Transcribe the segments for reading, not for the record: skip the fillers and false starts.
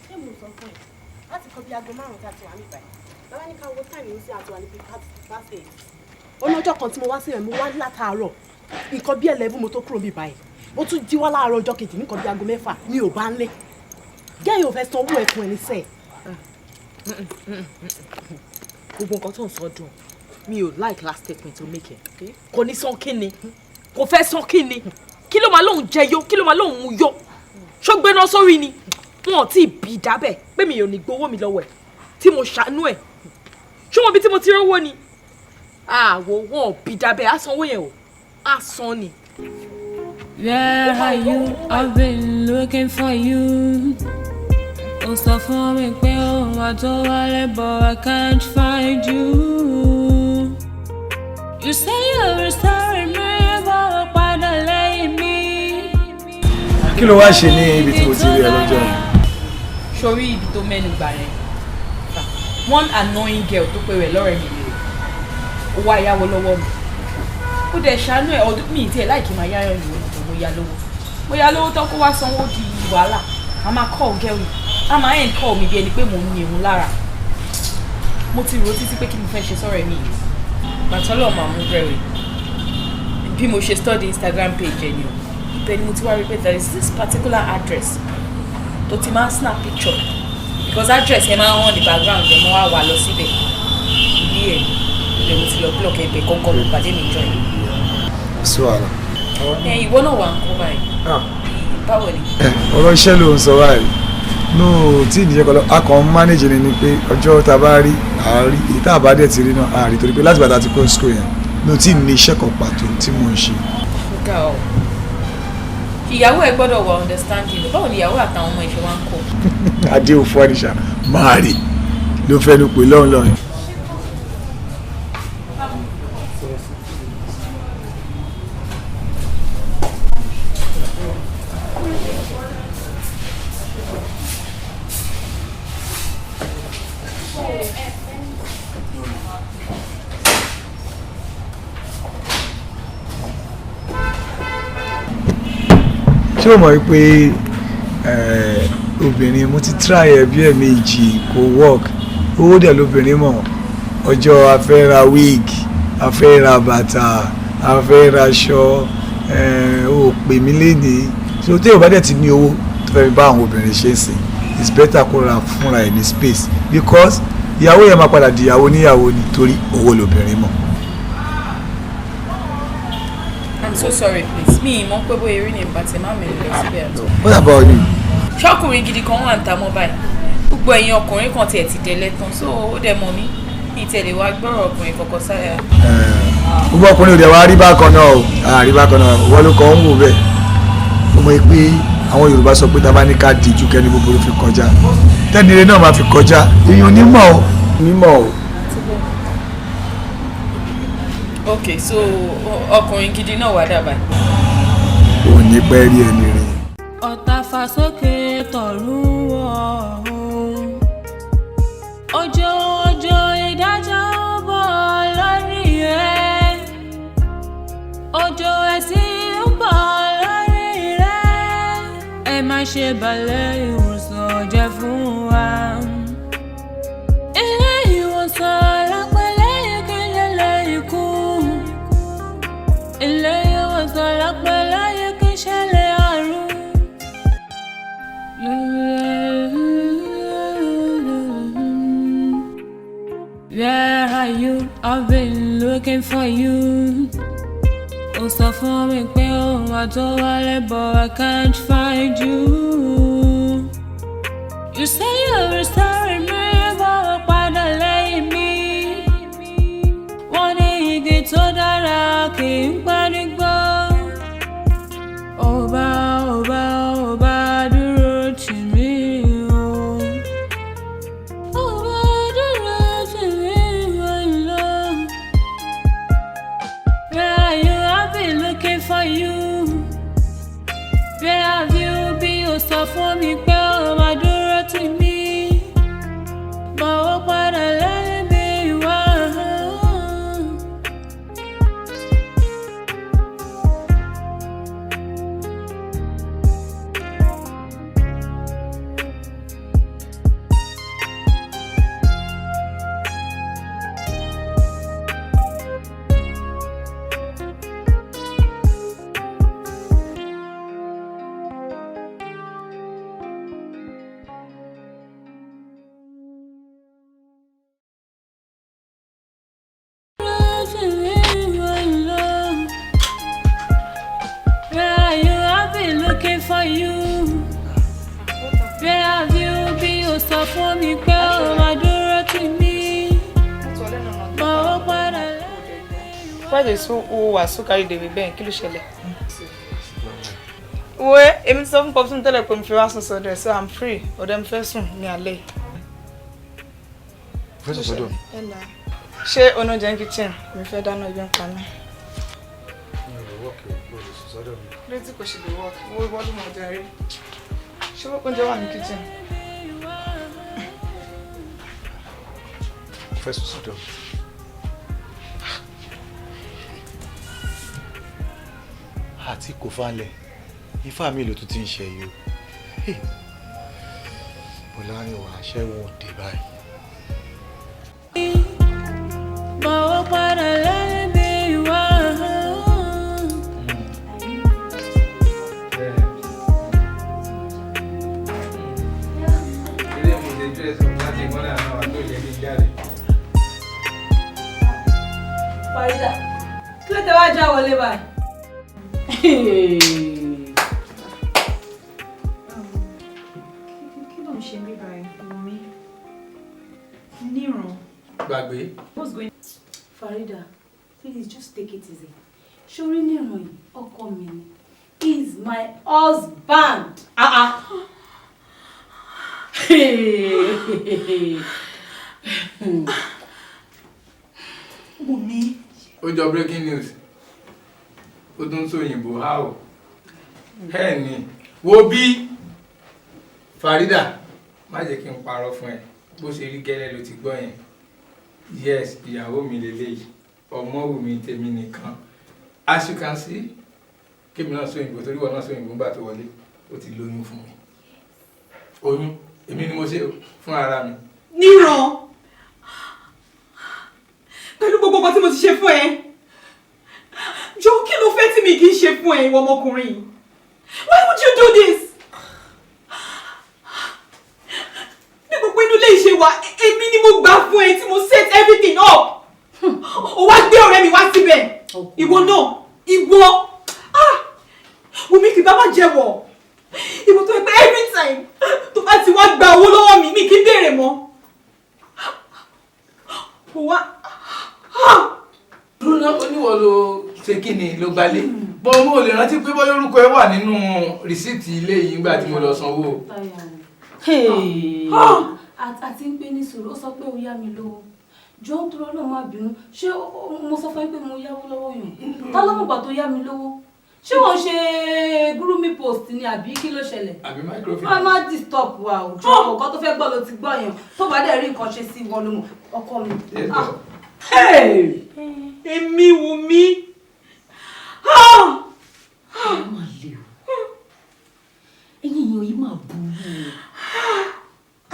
Ṣé mo sọ fún ẹ láti kọ́ bí aago 5 tí a ti wà níbàyìí, bàbá ní ká wo time sí àti wà níbi past 8. Ó ní ọjọ́ kan tí mo wá sílẹ̀, mo wá látàárọ̀, nǹkan bí 11 mo tó kúrò níbí báyìí. Mo tún jí wá láàárọ̀ ọjọ́ kejì, nǹkan bí aago 6, mi ò bá ń lé gẹ́yìn. Ò fẹ́ sanwó ẹ̀ fún ẹ ní sẹ́ẹ̀. Gbogbo nǹkan tó ń sọ dùn. Mi ò like last statement tó make ẹ. Kò ní san kí ni? Kò fẹ́ san kí ni? Kí ló máa lóun jẹ yó? Kí ló máa lóun mu yó? Ṣó gbéná sórí ni? Wọn ò tí ì bí dábẹ́ pé mi ò ní gbowó mi lọ́wọ́ ẹ̀ tí mo ṣàánú ẹ̀. Ṣé wọn bí tí mo ti rówó ni? Àwọ̀ wọn ò bí dábẹ́. Á sanwó yẹn o, á san ni. Where are you? I've been looking for you. Ó sọ fún mi pé òun wà tó wálé, but I can't find you. You say you're sorry me, but ó padà lẹ́yìn mi. Kí ló wá ṣe ní ibi tí mo ti rí ẹ lọ́jọ́ yẹn? Sórí ibi tó mẹ́nu gbà yẹn, one annoying girl tó pe rẹ̀ lọ́rẹ̀ mi rè, ó wá yáwó lọ́wọ́ mi. Ó dẹ̀ ṣàánú ẹ̀. Ọdún mi tiẹ̀ láìkí máa yáyọ̀ ní owó. Mo yá lówó, mo yá lówó tán, kó wá sanwó di wàhálà. A máa call girl yìí, a máa end call mi bí ẹni pé mò ń ní òun lára. Mo ti rò ó títí pé kí ni mo fẹ́ ṣe sọ́rọ̀ ẹ̀mí yìí. Bàtọ́lọ̀ máa mú bẹ̀rẹ̀ bí mo ṣe study Instagram page ẹ̀ ni o. Ibẹ̀ ni mo ti wá rí pé there is this particular address tó ti máa ń snap picture, because address yẹn máa ń hàn ní background ẹ̀. Mo wá wà lọ síbẹ̀, ilé ẹ̀, ibẹ̀ mo ti lọ block ẹ̀. Ibẹ̀ gángan ló pàdé mi jọ yìí. Sí wàhálà. Ẹ ìwọ náà wà ń kó báyìí, báwo ni? Ọ̀rọ̀ iṣẹ́ ló ń sọ báyìí. No, tí ìdíje kan lọ, a kàn ń manage ni pé ọjọ́ tá a bá rí àárí, èyí tá a bá dẹ̀ ti rí náà àárí, torí pé láti bàtà ti kó school yẹn, no tí ní iṣẹ́ kan pàtó tí mò ń ṣe. Ga ọ, ìyàwó ẹ gbọ́dọ̀ wà understanding. Báwo ni ìyàwó àtàwọn ọmọ ìṣe wa ń kọ? Adé òfò àdìsá máa rí ló fẹ́ nu pé lọ́hùn lọ́hùn. Ṣé o mọ̀ pé obìnrin, mo ti try ẹ bí ẹ̀ẹ̀mejì, kò work. Owó dẹ̀ lóbìnrin mọ̀. Ọjọ́ a fẹ́ ra wig, a fẹ́ ra bàtà, a fẹ́ ra aṣọ, ó pè mí lénìí. So tí o bá dẹ̀ ti ní owó tó fẹ́ fi bá àwọn obìnrin ṣe é sìn, it's better kó ra fúnra ẹ̀ ní space, because ìyàwó yẹn máa padà di ìyàwó níyàwó ni, torí owó lóbìnrin mọ̀. I'm so sorry, please. Mi ì mọ̀ pé bóyá eré ní ìbàtí má mi lọ síbẹ̀ àtọ̀. What about you? Ṣọ́kùnrin gidi kan wà ń ta mọ́ báyìí. Gbogbo ẹ̀yin ọkùnrin kan tiẹ̀ ti délẹ̀ tán, so ó dẹ̀ mọ̀ mí. Mi tẹ̀lé wa gbọ́rọ̀ ọkùnrin kọ̀ọ̀kan sáyà. Gbogbo ọkùnrin ò dẹ̀ wá rí bákan náà o, àrí bákan náà. Wọ́n ló kàn ń wò bẹ́ẹ̀. Ó mọ̀ pé àwọn Yorùbá sọ pé tá a bá ní ká díjú, kẹ́ni búburú fi kọjá, tẹ́nire náà máa fi kọjá, èèyàn onímọ̀ o, onímọ̀ o. Ok, so ọkùnrin gidi náà wà dábàá. Ò ní pẹ́ rí ẹni rè. Ọ̀tá fà sókè tọ̀run wọ̀ ọ́. Ọjọ́ ọjọ́ ìdájọ́ ń bọ̀ lórí rẹ̀. Ọjọ́ ẹ̀sìn ń bọ̀ lórí rẹ̀. Ẹ má ṣe balẹ̀ ìwòsàn jẹ́ fún wa. Ilé ìwòsàn lápẹ́lẹ́ ìkílẹ̀ ikú. Ilé ìwòsàn lápẹ́lẹ́ kí ṣẹlẹ̀ àrùn. Where are you? I've been looking for you. Ó sọ fún mi pé òun wà tó wálé, but I can't find you. You say you're sorry me, but ó padà lẹ́yìn mi. Wọ́n ní igi tó dára kì í pẹ́ nígbó. Ọba, ọba, ọba dúró tì mí o. Ọba dúró tì mí, my love. Where are you? I've been looking for you. Where have you been? Ó sọ fún mi pé ó máa dúró tì mí. But ó padà lẹ́yìn mi wá. Why they so ó wà so carried away bẹ́ẹ̀? Kí ló ṣẹlẹ̀? Wo, èmi ti sọ fún Popsi mi tẹ́lẹ̀ pé mo fi wá sùn sọ́dọ̀ ẹ̀, so I'm free. Ọ̀dọ̀ mi fẹ́ sùn ní alẹ́ yìí. Fẹ́ sùn sọ́dọ̀ mi? Ẹ nà. Ṣé oúnjẹ ní kitchen? Mi fẹ́ dáná, ibi ń pa mí. Mi ò lè work o, mo lè sùn sọ́dọ̀ mi. Létí kò ṣe lè work. Wo, ìwọ ló mọ̀ ọdẹ rí. Ṣé oúnjẹ wà ní kitchen? Mo fẹ́ sùn sọ́dọ̀ mi. Àti kò falẹ̀, ifá mi ló tún ti ń ṣe yìí o. Bọ́lárin wà aṣẹ́wó òde báyìí. Bọ̀wọ́ padà lẹ́yìn bí wá. Ilé mo ṣe dress up láti mọ́nà náà wà tó yẹ kí n jáde. Farida, kí ló tẹ wá já wọlé báyìí? Kí ló ń ṣe mí báyìí, Wunmi? Níran. Gbàgbé. What's going Farida, please just take it easy. Ṣorí níran yìí, ọkọ mi ni. He is my husband. Ah ah. Wunmi. Ó jọ breaking news. Ó tún sọ òyìnbó how. Ẹ ní wo bí Farida, má jẹ́ kí n parọ́ fún ẹ, bó ṣe rí gẹ́lẹ́ ló ti gbọ́ yẹn. Yes, ìyàwó mi lélẹ́yìí, Ọmọ́wùmí tèmi nìkan. As you can see, kémi náà sọ òyìnbó torí wọn náà sọ òyìnbó ńgbà tó wọlé, ó ti lóyún fún mi. Oyún èmi ni mo ṣe o, fún ara mi. Níran. Pẹ̀lú gbogbo nǹkan tí mo ti ṣe fún ẹ. Jọ, kí ló fẹ́ tí mi kì í ṣe fún ẹ, ìwọ ọmọkùnrin yìí? Why would you do this? Bí gbogbo inú ilé ìṣe wa, èmi ni mo gbà fún ẹ tí mo set everything up. Ó wá gbé ọ̀rẹ́ mi wá síbẹ̀. Ìwọ náà, ìwọ. Ah! Wùmí, kì bá má jẹ́wọ́. Ìwọ tó yẹ pé every time tó bá ti wá gba owó lọ́wọ́ mi, mi kì í béèrè mọ́. Ó wá. Dúró náà, oníwọ̀ ló ṣe kí ni ló gbalé bọ́n, mo lè rántí pé bọ́yá orúkọ ẹ wà nínú receipt ilé yìí nígbà tí mo lọ sanwó. Àti ń pé ní sùúrù, ó sọ pé ó yá mi lówó. Jọ ń tọrọ náà, má bínú. Ṣé mo sọ fún yín pé mo yáwó lọ́wọ́ yàn? Ta ló mọ̀gbà tó yá mi lówó? Ṣé wọ́n ṣe gúrúmì post ni àbí kí ló ṣẹlẹ̀? Àbí microfinance. Má má disturb wa o. Jọ, nǹkan tó fẹ́ gbọ́ ló ti gbọ́ yẹn. Tó bá dẹ̀ rí nǹkan ṣe sí, wọn ló mọ̀, ọkọ mi. Yes, Ah. Èmi, Wùmí. Ah! Ẹ máa lè o, ẹ̀yin èèyàn yìí máa burú o.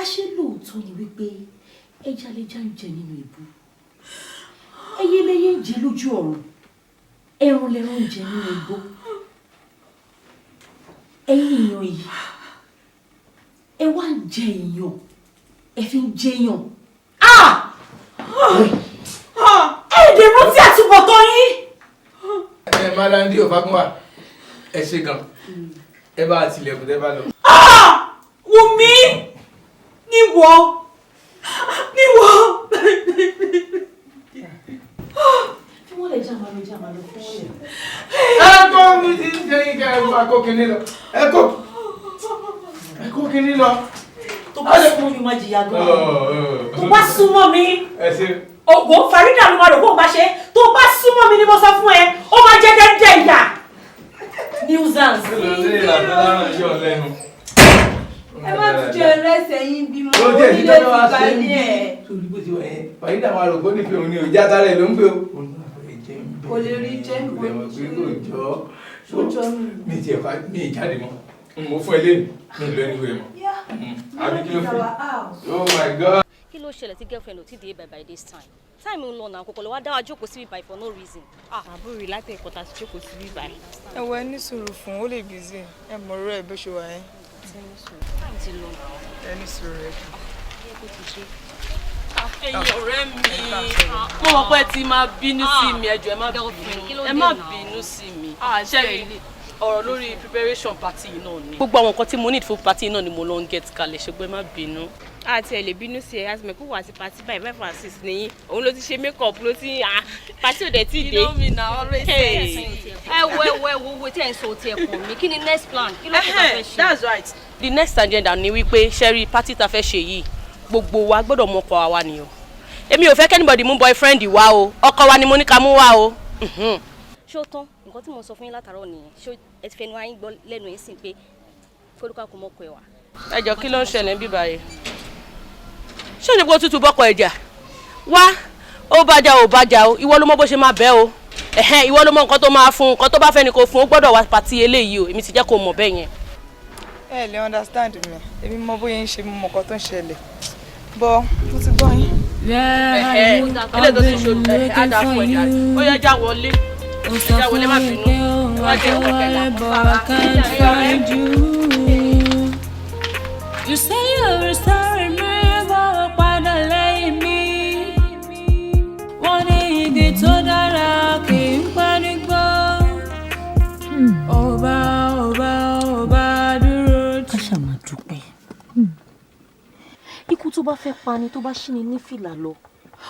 Àṣé lóòótọ́ ni wípé ẹja lẹja ń jẹ nínú ibú, ẹyẹ lẹyẹ ń jẹ lójú ọ̀run, ẹran lẹran ń jẹ nínú igbó. Ẹ̀yin èèyàn yìí, ẹ wá ń jẹ èèyàn, ẹ fi ń jẹyàn. Ah! Ẹ dè rántí àtúbọ̀tán yín. Ẹ Malandi ò fagunwa, ẹ ṣe gan, ẹ bá tilẹ̀kùn tẹ́ bá lọ. Wùmí! Níwọ! Níwọ! Fi wọ́n lè jàmà lọ, jàmà lọ, fún wọn lè. Ẹ kó mi ti ń jẹ yín kẹ, ẹ máa kó kinní lọ, ẹ kó kinní lọ. Tó bá súnmọ́ mi, má jìyà gan. Tó bá súnmọ́ mi, Ẹ ṣe. ògbó Farida ló máa rò bó bá ṣe. Tó bá súnmọ́ mi ni mo sọ fún ẹ, ó máa jẹ́ dẹ́dẹ́ ìyà. Nuisance. Kí ló dé ìlànà láràn yọ̀ lẹ́nu? Ẹ má tún jẹ ẹrẹsẹ yín bímọ. Ó jẹ́ onílé ìdíjọ́ ti wá ṣe ń balẹ̀ bí ẹ̀. Sórí bó ti wà yẹn, Farida máa rò pé ó nífẹ̀ẹ́ òun ni ò já tara ẹ̀ ló ń gbé o. Òun náà fẹ́ jẹ́ ń bẹ̀. Kò lè rí jẹ́. Kò lè mọ̀ pé kò jọ. Ṣó jọ mí? Mi tiẹ̀ fa mi ì jáde mọ́. Mo fún ẹ lẹ́nu, mi ì lọ anywhere mọ́. Àbí kí ló fi? Oh my God. Kí ló ṣẹlẹ̀ tí girlfriend ò tí dé by this time? Time ń lọ náà, kòkòrò wá dá wa jókòó síbí by for no reason. Ah. Àbúrò rí láti ẹ̀kọ́ tá a ti jókòó síbí báyìí. Ẹ wọ, ẹ ní sùúrù fún, ó lè busy. Ẹ mọ̀ ọ̀rọ̀ ẹ̀ bó ṣe wà yẹn. Time ti lọ náà. Ẹ ní sùúrù ẹ jù. Yẹ kó ti dé. Ẹ̀yin ọ̀rẹ́ mi, mo mọ̀ pé ẹ ti máa bínú sí mi. Ẹ jọ̀ọ́, ẹ má bínú, ẹ má bínú sí mi. Ṣẹ́rí. Ọ̀rọ̀ lórí preparation party yìí náà ni. Gbogbo àwọn nǹkan tí mo need fún party náà ni mo lọ ń get kalẹ̀, ṣùgbọ́n ẹ má bínú. Àti ẹ̀ lè bínú sí ẹ, àti mẹ̀kú wà sí party báyìí, 5 and 6 nìyí. Òun ló ti ṣe make up, ló ti ah party ò dẹ̀ tí ì dé. You know me na always Hey. say. Ẹ wo, ẹ wo, ẹ wo owó tí ẹ ń sọ ti ẹ kàn mí. Kí ni next plan? Kí ló kó ta fẹ́ ṣe? That's right. The next agenda ni wípé ṣẹ́rí party ta fẹ́ ṣe yìí, gbogbo wa gbọ́dọ̀ mọ ọkọ wa ni o. Èmi ò fẹ́ kí anybody mú boyfriend wá o. Ọkọ wa ni mo ní ká mú wá o. Ṣé ó tán? Nǹkan tí mo sọ fún yín látàárọ̀ nìyẹn. Ṣé ẹ ti fẹnu ayín gbọ́ lẹ́nu yín sìn pé kólúkà kò mọ́kọ ẹ̀ wá? Ẹ jọ, kí ló ń ṣẹlẹ̀ ń bí báyìí? Ṣé ò ní kó tútù bọ́kọ ẹ̀jà wá? Ó bàjá, ò bàjá o, ìwọ ló mọ bó ṣe máa bẹ́ o. Ẹ̀hẹ́n, ìwọ ló mọ nǹkan tó máa fún, nǹkan tó bá fẹ́ ni kò fún. Ó gbọ́dọ̀ wá party eléyìí o. Èmi ti jẹ́ kó mọ̀ bẹ́ẹ̀ yẹn. Ẹ lè understand mi. Èmi mọ bóyá ń ṣe, mo mọ nǹkan tó ń ṣẹlẹ̀, bọ́ mo ti gbọ́ yín. Ilé tó ti ṣe ẹ̀ á dáa fún ẹ̀já. Ó yẹ já wọlé, já wọlé, má bínú, ẹ má jẹ́ Wọlé, but I can't find you. You say you're sorry me, but padà lẹ́yìn mi. Wọ́n ní igi tó dára kì í pẹ́ nígbó. Ọba, ọba, ọba dúró. Ká ṣáà máa dúpẹ́. Ikú tó bá fẹ́ pani, tó bá ṣí ni ní fìlà lọ,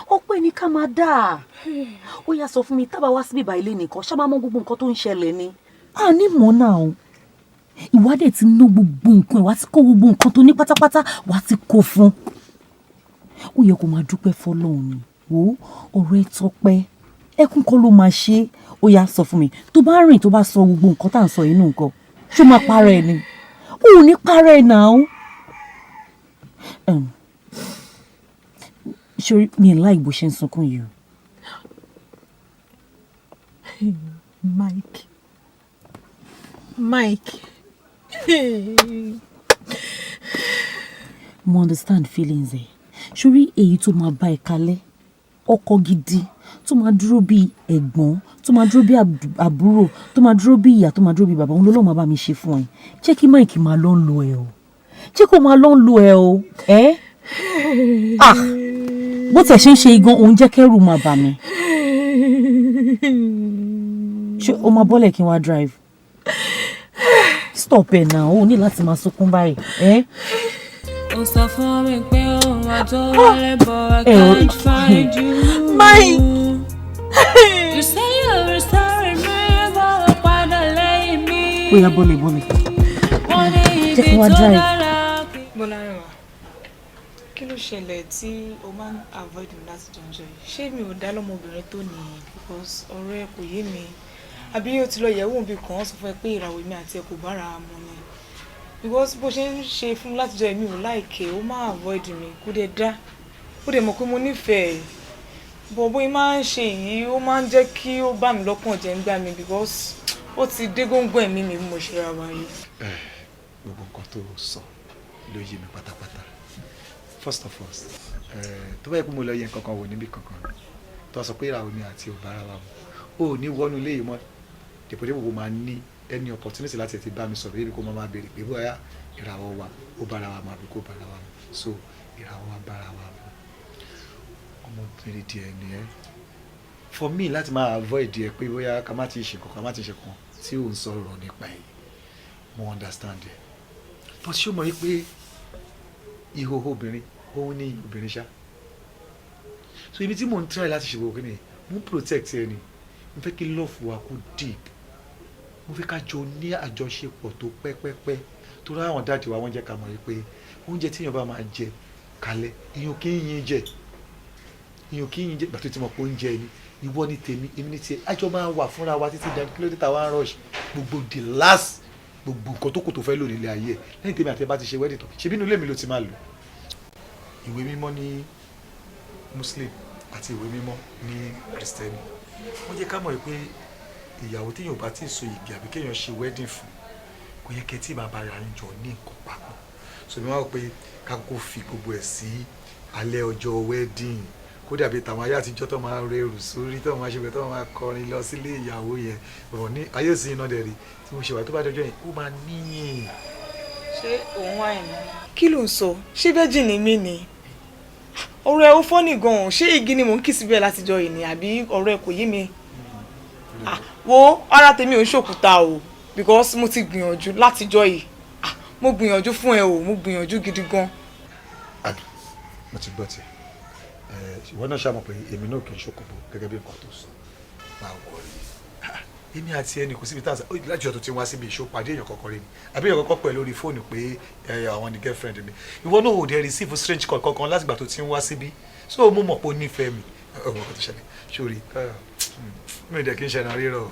ọpẹ́ ní ká máa dáa. Ó yá, sọ fún mi, tábà wá síbí ìbà ilé nìkan ṣá máa mọ gbogbo nǹkan tó ń ṣẹlẹ̀ ni. A ní mọ̀ náà o. Ìwádìí ti ná gbogbo nǹkan ẹ̀, wá ti kó gbogbo nǹkan tó ní pátápátá, wá ti kó fún. Ó yẹ kó máa dúpẹ́ fọlọ́run ni. Wo ọ̀rọ̀ ẹ tọpẹ́, ẹkún kọ́ ló máa ṣe é. Ó yá, sọ fún mi, tó bá rìn, tó bá sọ gbogbo nǹkan tá à ń sọ yìí nù nǹkan, ṣó máa parẹ́ ẹ ni? Ó ò ní parẹ́ ẹ náà. Ṣorí mi ì láì bó ṣe ń sunkún yìí o. Mike. Mike. Mo understand feelings ẹ. Ṣorí èyí tó máa bá ẹ kalẹ̀, ọkọ gidi tó máa dúró bí ẹ̀gbọ́n, tó máa dúró bí àbúrò, tó máa dúró bí ìyá, tó máa dúró bí bàbá, òun ló lọ́ọ́ máa bá mi ṣe fún ẹ. Jẹ́ kí Mike máa lọ ń lo ẹ o, jẹ́ kó máa lọ ń lo ẹ o. Ẹ́ ah, bó tẹ̀ ṣe ń ṣe igan, òun jẹ́ kẹ́rù máa bà mí. Ṣé o máa bọ́lẹ̀ kí n wá drive? Stop ẹ̀ náà, o ní láti máa sunkún báyìí. Ẹ́. Ó sọ fún mi pé òun àjọ wọlé, but I Eh, can't find you. Mike. You say you're sorry me, but padà lẹ́yìn mi. Ó yá, bọ́lẹ̀, bọ́lẹ̀. Wọ́n ní Jẹ́ kí igi n wá tó drive. dára. Bọ́lárìnwá, kí ló ṣẹlẹ̀ tí o máa ń avoid mi láti jọjọ yìí? Ṣé mi ò dá lọ́mọbìnrin tó nìyí? Because ọ̀rọ̀ ẹ kò yé mi. Àbí o ti lọ yẹ̀wò bí kan, wọ́n sọ fún ẹ pé ìràwọ̀ èmi àti ẹ kò bára mu ni? Because bó ṣe ń ṣe fún mi látijọ́, èmi ò like ẹ́, ó máa avoid mi, kó dẹ̀ dá. Ó dẹ̀ mọ̀ pé mo nífẹ̀ẹ́ ẹ̀. But bóyá máa ń ṣe yìí, ó máa ń jẹ́ kí ó bá mi lọ́kàn jẹ́ ń gbà mí, because ó ti dé góńgó ẹ̀mí mi bí mo ṣe ra wa yìí. Gbogbo nǹkan tó sọ ló yé mi pátápátá. First of all, tó bá yẹ pé mo lọ yẹ nǹkan kan wò níbi kankan tó sọ pé ìràwọ̀ mi àti ò bára wa mu, ó ní wọnú ilé yìí mọ́, dèpòdépò kò máa ní any opportunity láti ti bá mi sọ̀rọ̀ yìí, kó máa máa béèrè pé bóyá ìràwọ̀ wa ó bára wa mu àbí kò bára wa mu. So ìràwọ̀ wa bára wa mu. Ọmọbìnrin díẹ̀ nìyẹn for me láti máa avoid ẹ pé bóyá ká má ti ṣe nǹkan, ká má ti ṣe kan tí ò ń sọ̀rọ̀ nípa ẹ̀. Mo understand ẹ, but ṣé o mọ̀ wípé ìhòòhò obìnrin òun ní obìnrin ṣá? So ibi tí mò ń try láti ṣe gbogbo kí ni, mo ń protect ẹ ni. Mo fẹ́ kí love wa kó deep, mo fẹ́ ká jọ ní àjọṣepọ̀ tó pẹ́pẹ́pẹ́, torí àwọn daddy wa, wọ́n jẹ́ ká mọ̀ wípé oúnjẹ tí èèyàn bá máa jẹ kalẹ̀, èèyàn kì í yín jẹ, èèyàn kì í yín jẹ. Gbàtó tí mo pọ̀ oúnjẹ ni, ìwọ ní tèmi, èmi ní tiẹ̀, àjọ máa wà fúnra wa títí dání. Kí ló dé táwa ń rush gbogbo the last, gbogbo nǹkan tó kù tó fẹ́ lò nílé ayé ẹ̀ lẹ́yìn tèmi àti ẹ bá ti ṣe wedding tán? Ṣebí inú ilé mi ló ti máa lò. Ìwé mímọ́ ní Muslim àti ìwé mímọ́ ní Kristẹni, wọ́n jẹ́ ká mọ̀ pé ìyàwó téèyàn ò bá tí ì so igi àbí kéèyàn ṣe wedding fún, kò yẹ kẹ́ tí bàbá ara yín jọ ní nǹkan papọ̀. So mi wá rò pé ká kókó fi gbogbo ẹ̀ sí alẹ́ ọjọ́ wedding, kó dàbí tàwọn ayé àtijọ́ tó máa rẹrù sórí, tó máa ṣe bẹ́ẹ̀, tó máa kọrin lọ sílé ìyàwó yẹn bọ̀ ní ayé òsì iná dẹ̀ rí tí mo ṣe wà. Tó bá dọjọ́ yẹn, ó máa níyìn. Ṣé òun wá ẹ̀ ní? Kí ló ń sọ? Ṣé virgin ni mí ni? Ọ̀rọ̀ ẹ̀ ó funny gan-an. Ṣé igi ni mò ń kì síbẹ̀ látijọ́ yìí ni, àbí ọ̀rọ̀ ẹ̀ kò yé mi? Ah, wo ara tèmi ò ń ṣòkúta o. Because mo ti gbìyànjú látijọ́ yìí. Ah, mo gbìyànjú fún ẹ o, mo gbìyànjú gidi gan. Adùn, mo ti gbọ́ tiẹ̀. Ìwọ náà ṣàmọ̀ pé èmi náà kì í ṣokòbó gẹ́gẹ́ bí nǹkan tó sọ. Máa wọrí, èmi àti ẹnì kò síbi tá a sọ láti ọ̀tọ̀ tí wọ́n wá síbi ìṣó pàdé èèyàn kọ̀ọ̀kan rí ni, àbí èèyàn kọ̀ọ̀kan pẹ̀ lórí fóònù pé àwọn ni girlfriend mi. Ìwọ náà ò dẹ̀ receive strange call kankan látìgbà tó ti ń wá síbí, so mo mọ̀ pé ó nífẹ̀ẹ́ mi. Ọmọ kan tó ṣẹlẹ̀ sórí mi ò dẹ̀ kí n ṣe ẹran rírọ̀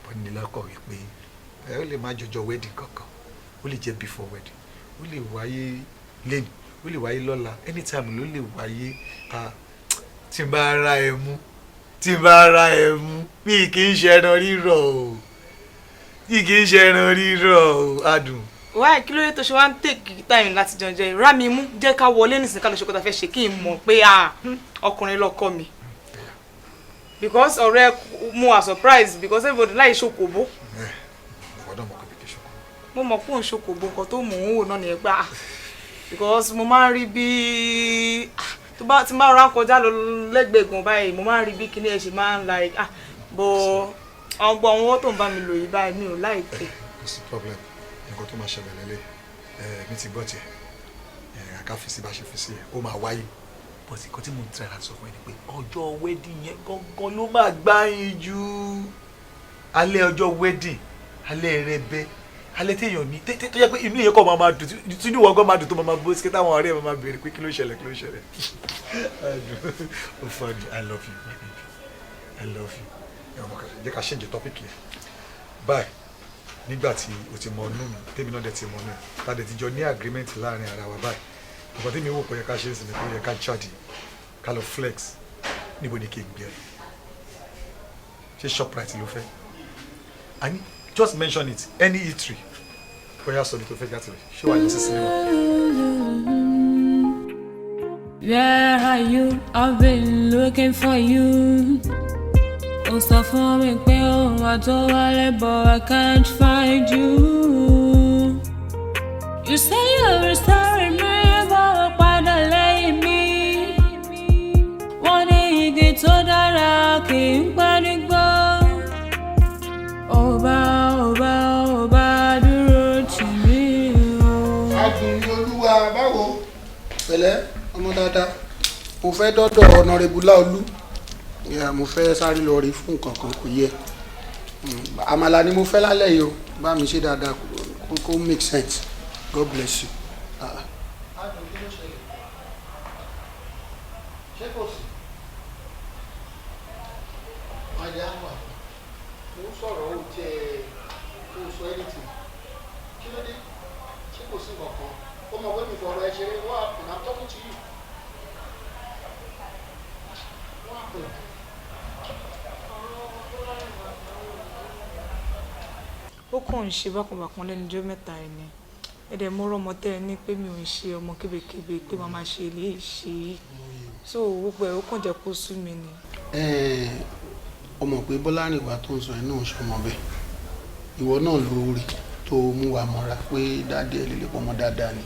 bọ́ ní lọ́kọ̀ wípé ẹ ó lè má jọjọ wedding kankan, ó lè jẹ́ before wedding, ó lè wáyé lẹ́nu, ó lè wáyé lọ́la, anytime ló lè wáyé. Tí n bá ra ẹ mú, tí n bá ra ẹ mú, mi kì í ṣe ẹran rírọ̀ o, mi kì í ṣe ẹran rírọ̀ o, Adùn. Wáyé, kí ló dé tó ṣe wá ń take time láti jẹun jẹ? Rá mi mú, jẹ́ ká wọlé nísìnyí, ká lọ ṣe kó ta fẹ́ ṣe, kí n mọ̀ pé ah, ọkùnrin lọkọ mi, because ọ̀rẹ́ mo wà surprise because everybody láì ṣokòbó. Ìwọ náà mọ̀ pé mi kì í ṣokòbó. Mo mọ̀ pé òun ṣokòbó. Nǹkan tó mò ń wò náà nìyẹn pé ah, because mo máa ń rí bí ah, tó bá ti máa rán kọjá lọ lẹ́gbẹ̀ẹ́ gan báyìí, mo máa ń rí bí kíní ẹ̀ ṣe máa ń like ah, but àwọn gbọ́ àwọn owó tó ń bá mi lò yìí báyìí, mi ò like. Kò sí problem. Nǹkan tó máa ṣẹlẹ̀ lélẹ̀ ẹ, mi ti gbọ́ tiẹ̀ ẹ, ká fi sí bá ṣe fi sí ẹ, ó máa wáyé, but nǹkan tí mo ń try láti sọ fún ẹ ni pé ọjọ́ wedding yẹn gangan ló máa gbáyìn jù. Alẹ́ ọjọ́ wedding, alẹ́ rẹbẹ, alẹ́ téèyàn ní tó jẹ́ pé inú yẹn kọ́ máa dùn, tí inú wọn gan máa dùn, tó máa bó sí táwọn ọ̀rẹ́ ẹ̀ máa béèrè pé kí ló ṣẹlẹ̀, kí ló ṣẹlẹ̀. Ó funny. I love you, my baby, I love you. Ẹ ọmọ kan, jẹ́ ká change topic yẹn báyìí. Nígbà tí o ti mọ inú mi, tèmi náà dẹ̀ ti mọ inú ẹ̀, tá a dẹ̀ ti jọ ní agreement láàrin ara wa báyìí, nǹkan tí mi wò pé yẹ ká ṣe é sì ni pé ó yẹ ká jáde, ká lọ flex. Níbo ni kí n gbé ẹ? Ṣé Shoprite ló fẹ́? I mean, just mention it, any eatery. Bóyá sọ ní tó fẹ́ jáde, ṣé wàá lọ sí cinema? Where are you? I've been looking for you. Ó sọ fún mi pé òun wà tó wálé, but I can't find you. You say you're sorry mi, but padà lẹ́yìn mi. Wọ́n ní igi tó dára kì í pẹ́ nígbó. Ọba, ọba, ọba dúró tì mí o. Adùn olúwa, báwo? Pẹ̀lẹ́, ọmọ dáadáa. Mo fẹ́ dọ́dọ̀ Honourable Láolú. Yeah, mo fẹ́ sáré lọ rí fún nǹkan kan, kò yẹ. Àmàlà ni mo fẹ́ lálẹ́ yìí o. Bá mi ṣe dáadáa kó make sense. God bless you. Ah. Adùn, kí ló ṣẹlẹ̀? Ṣé kò sí? Máa wà. Mo ń sọ̀rọ̀, ó tiẹ̀ kó sọ anything. Kí ló dé? Ṣé kò sí nǹkan kan? Ó mọ̀ pé mi fọ̀rọ̀ ẹ ṣeré. What happened? I'm talking to you. What happened? Ó kàn ń ṣe bákanbàkan lẹ́nu ọjọ́ mẹ́ta ẹ̀ ni. Ẹ̀dẹ̀ mo rọ́mọ tẹ́ ẹ ní pé mi ò ń ṣe ọmọ kébékébé pé màá máa ṣe ilé ṣe, so gbogbo ẹ̀ ó kàn jẹ́ kó sú mi ni. Ọmọ pé Bọ́lárìnwá tó ń sọ ẹ náà ṣọmọ bẹ́ẹ̀. Ìwọ náà lórí tó mú wa mọ́ra pé daddy ẹ lè pọ̀ mọ́ dáadáa ni.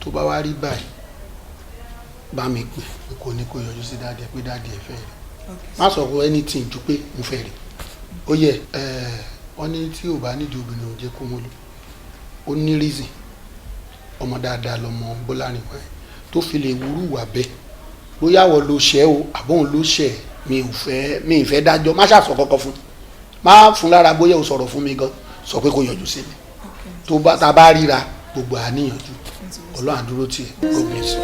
Tó bá wá rí báyìí, bá mi pè pé kò ní kó yọjú sí daddy ẹ, pé daddy ẹ fẹ́ rí. Má sọ fún anything ju pé mo fẹ́ rí. Ó yẹ ẹ, wọ́n ní tí ò bá nídìí obìnrin, ò jẹ́ kó mọ́lú. Ó ní reason. Ọmọ dáadáa lọmọ Bọ́lárìnwá yẹn tó fi lè wúrú wà bẹ́ẹ̀. Bóyá wọ́n ló ṣẹ́ o àbóhùn ló ṣẹ́, mi ò fẹ́ dájọ́. Má ṣàṣọ kọ́kọ́ fún, má fún lára. Bóyá o sọ̀rọ̀ fún mi gan, sọ pé kó yọjú sí mi. Tó bá ta bá ríra, gbogbo àníyànjú. Ọlọ́run á dúró tì ẹ́. God bless you.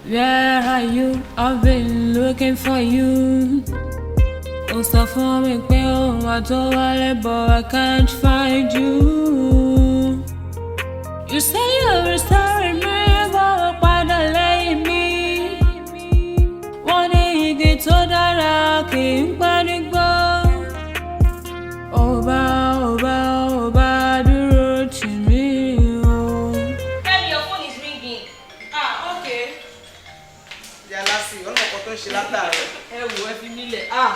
Where are you? I've been looking for you. Ó sọ fún mi pé òun wà tó wálé, but I can't find you. You say you're sorry mi, but padà lẹ́yìn mi. Wọ́n ní igi tó dára kì í pẹ́ nígbó. Ọba, ọba, ọba dúró tì mí o. Fẹ́mi, your phone is ringing. Ah, okay. Yàrá sí ọ̀nà ọkọ̀ tó ń ṣe látàárọ̀. Ẹ wò, ẹ fi mí lẹ̀. Ah,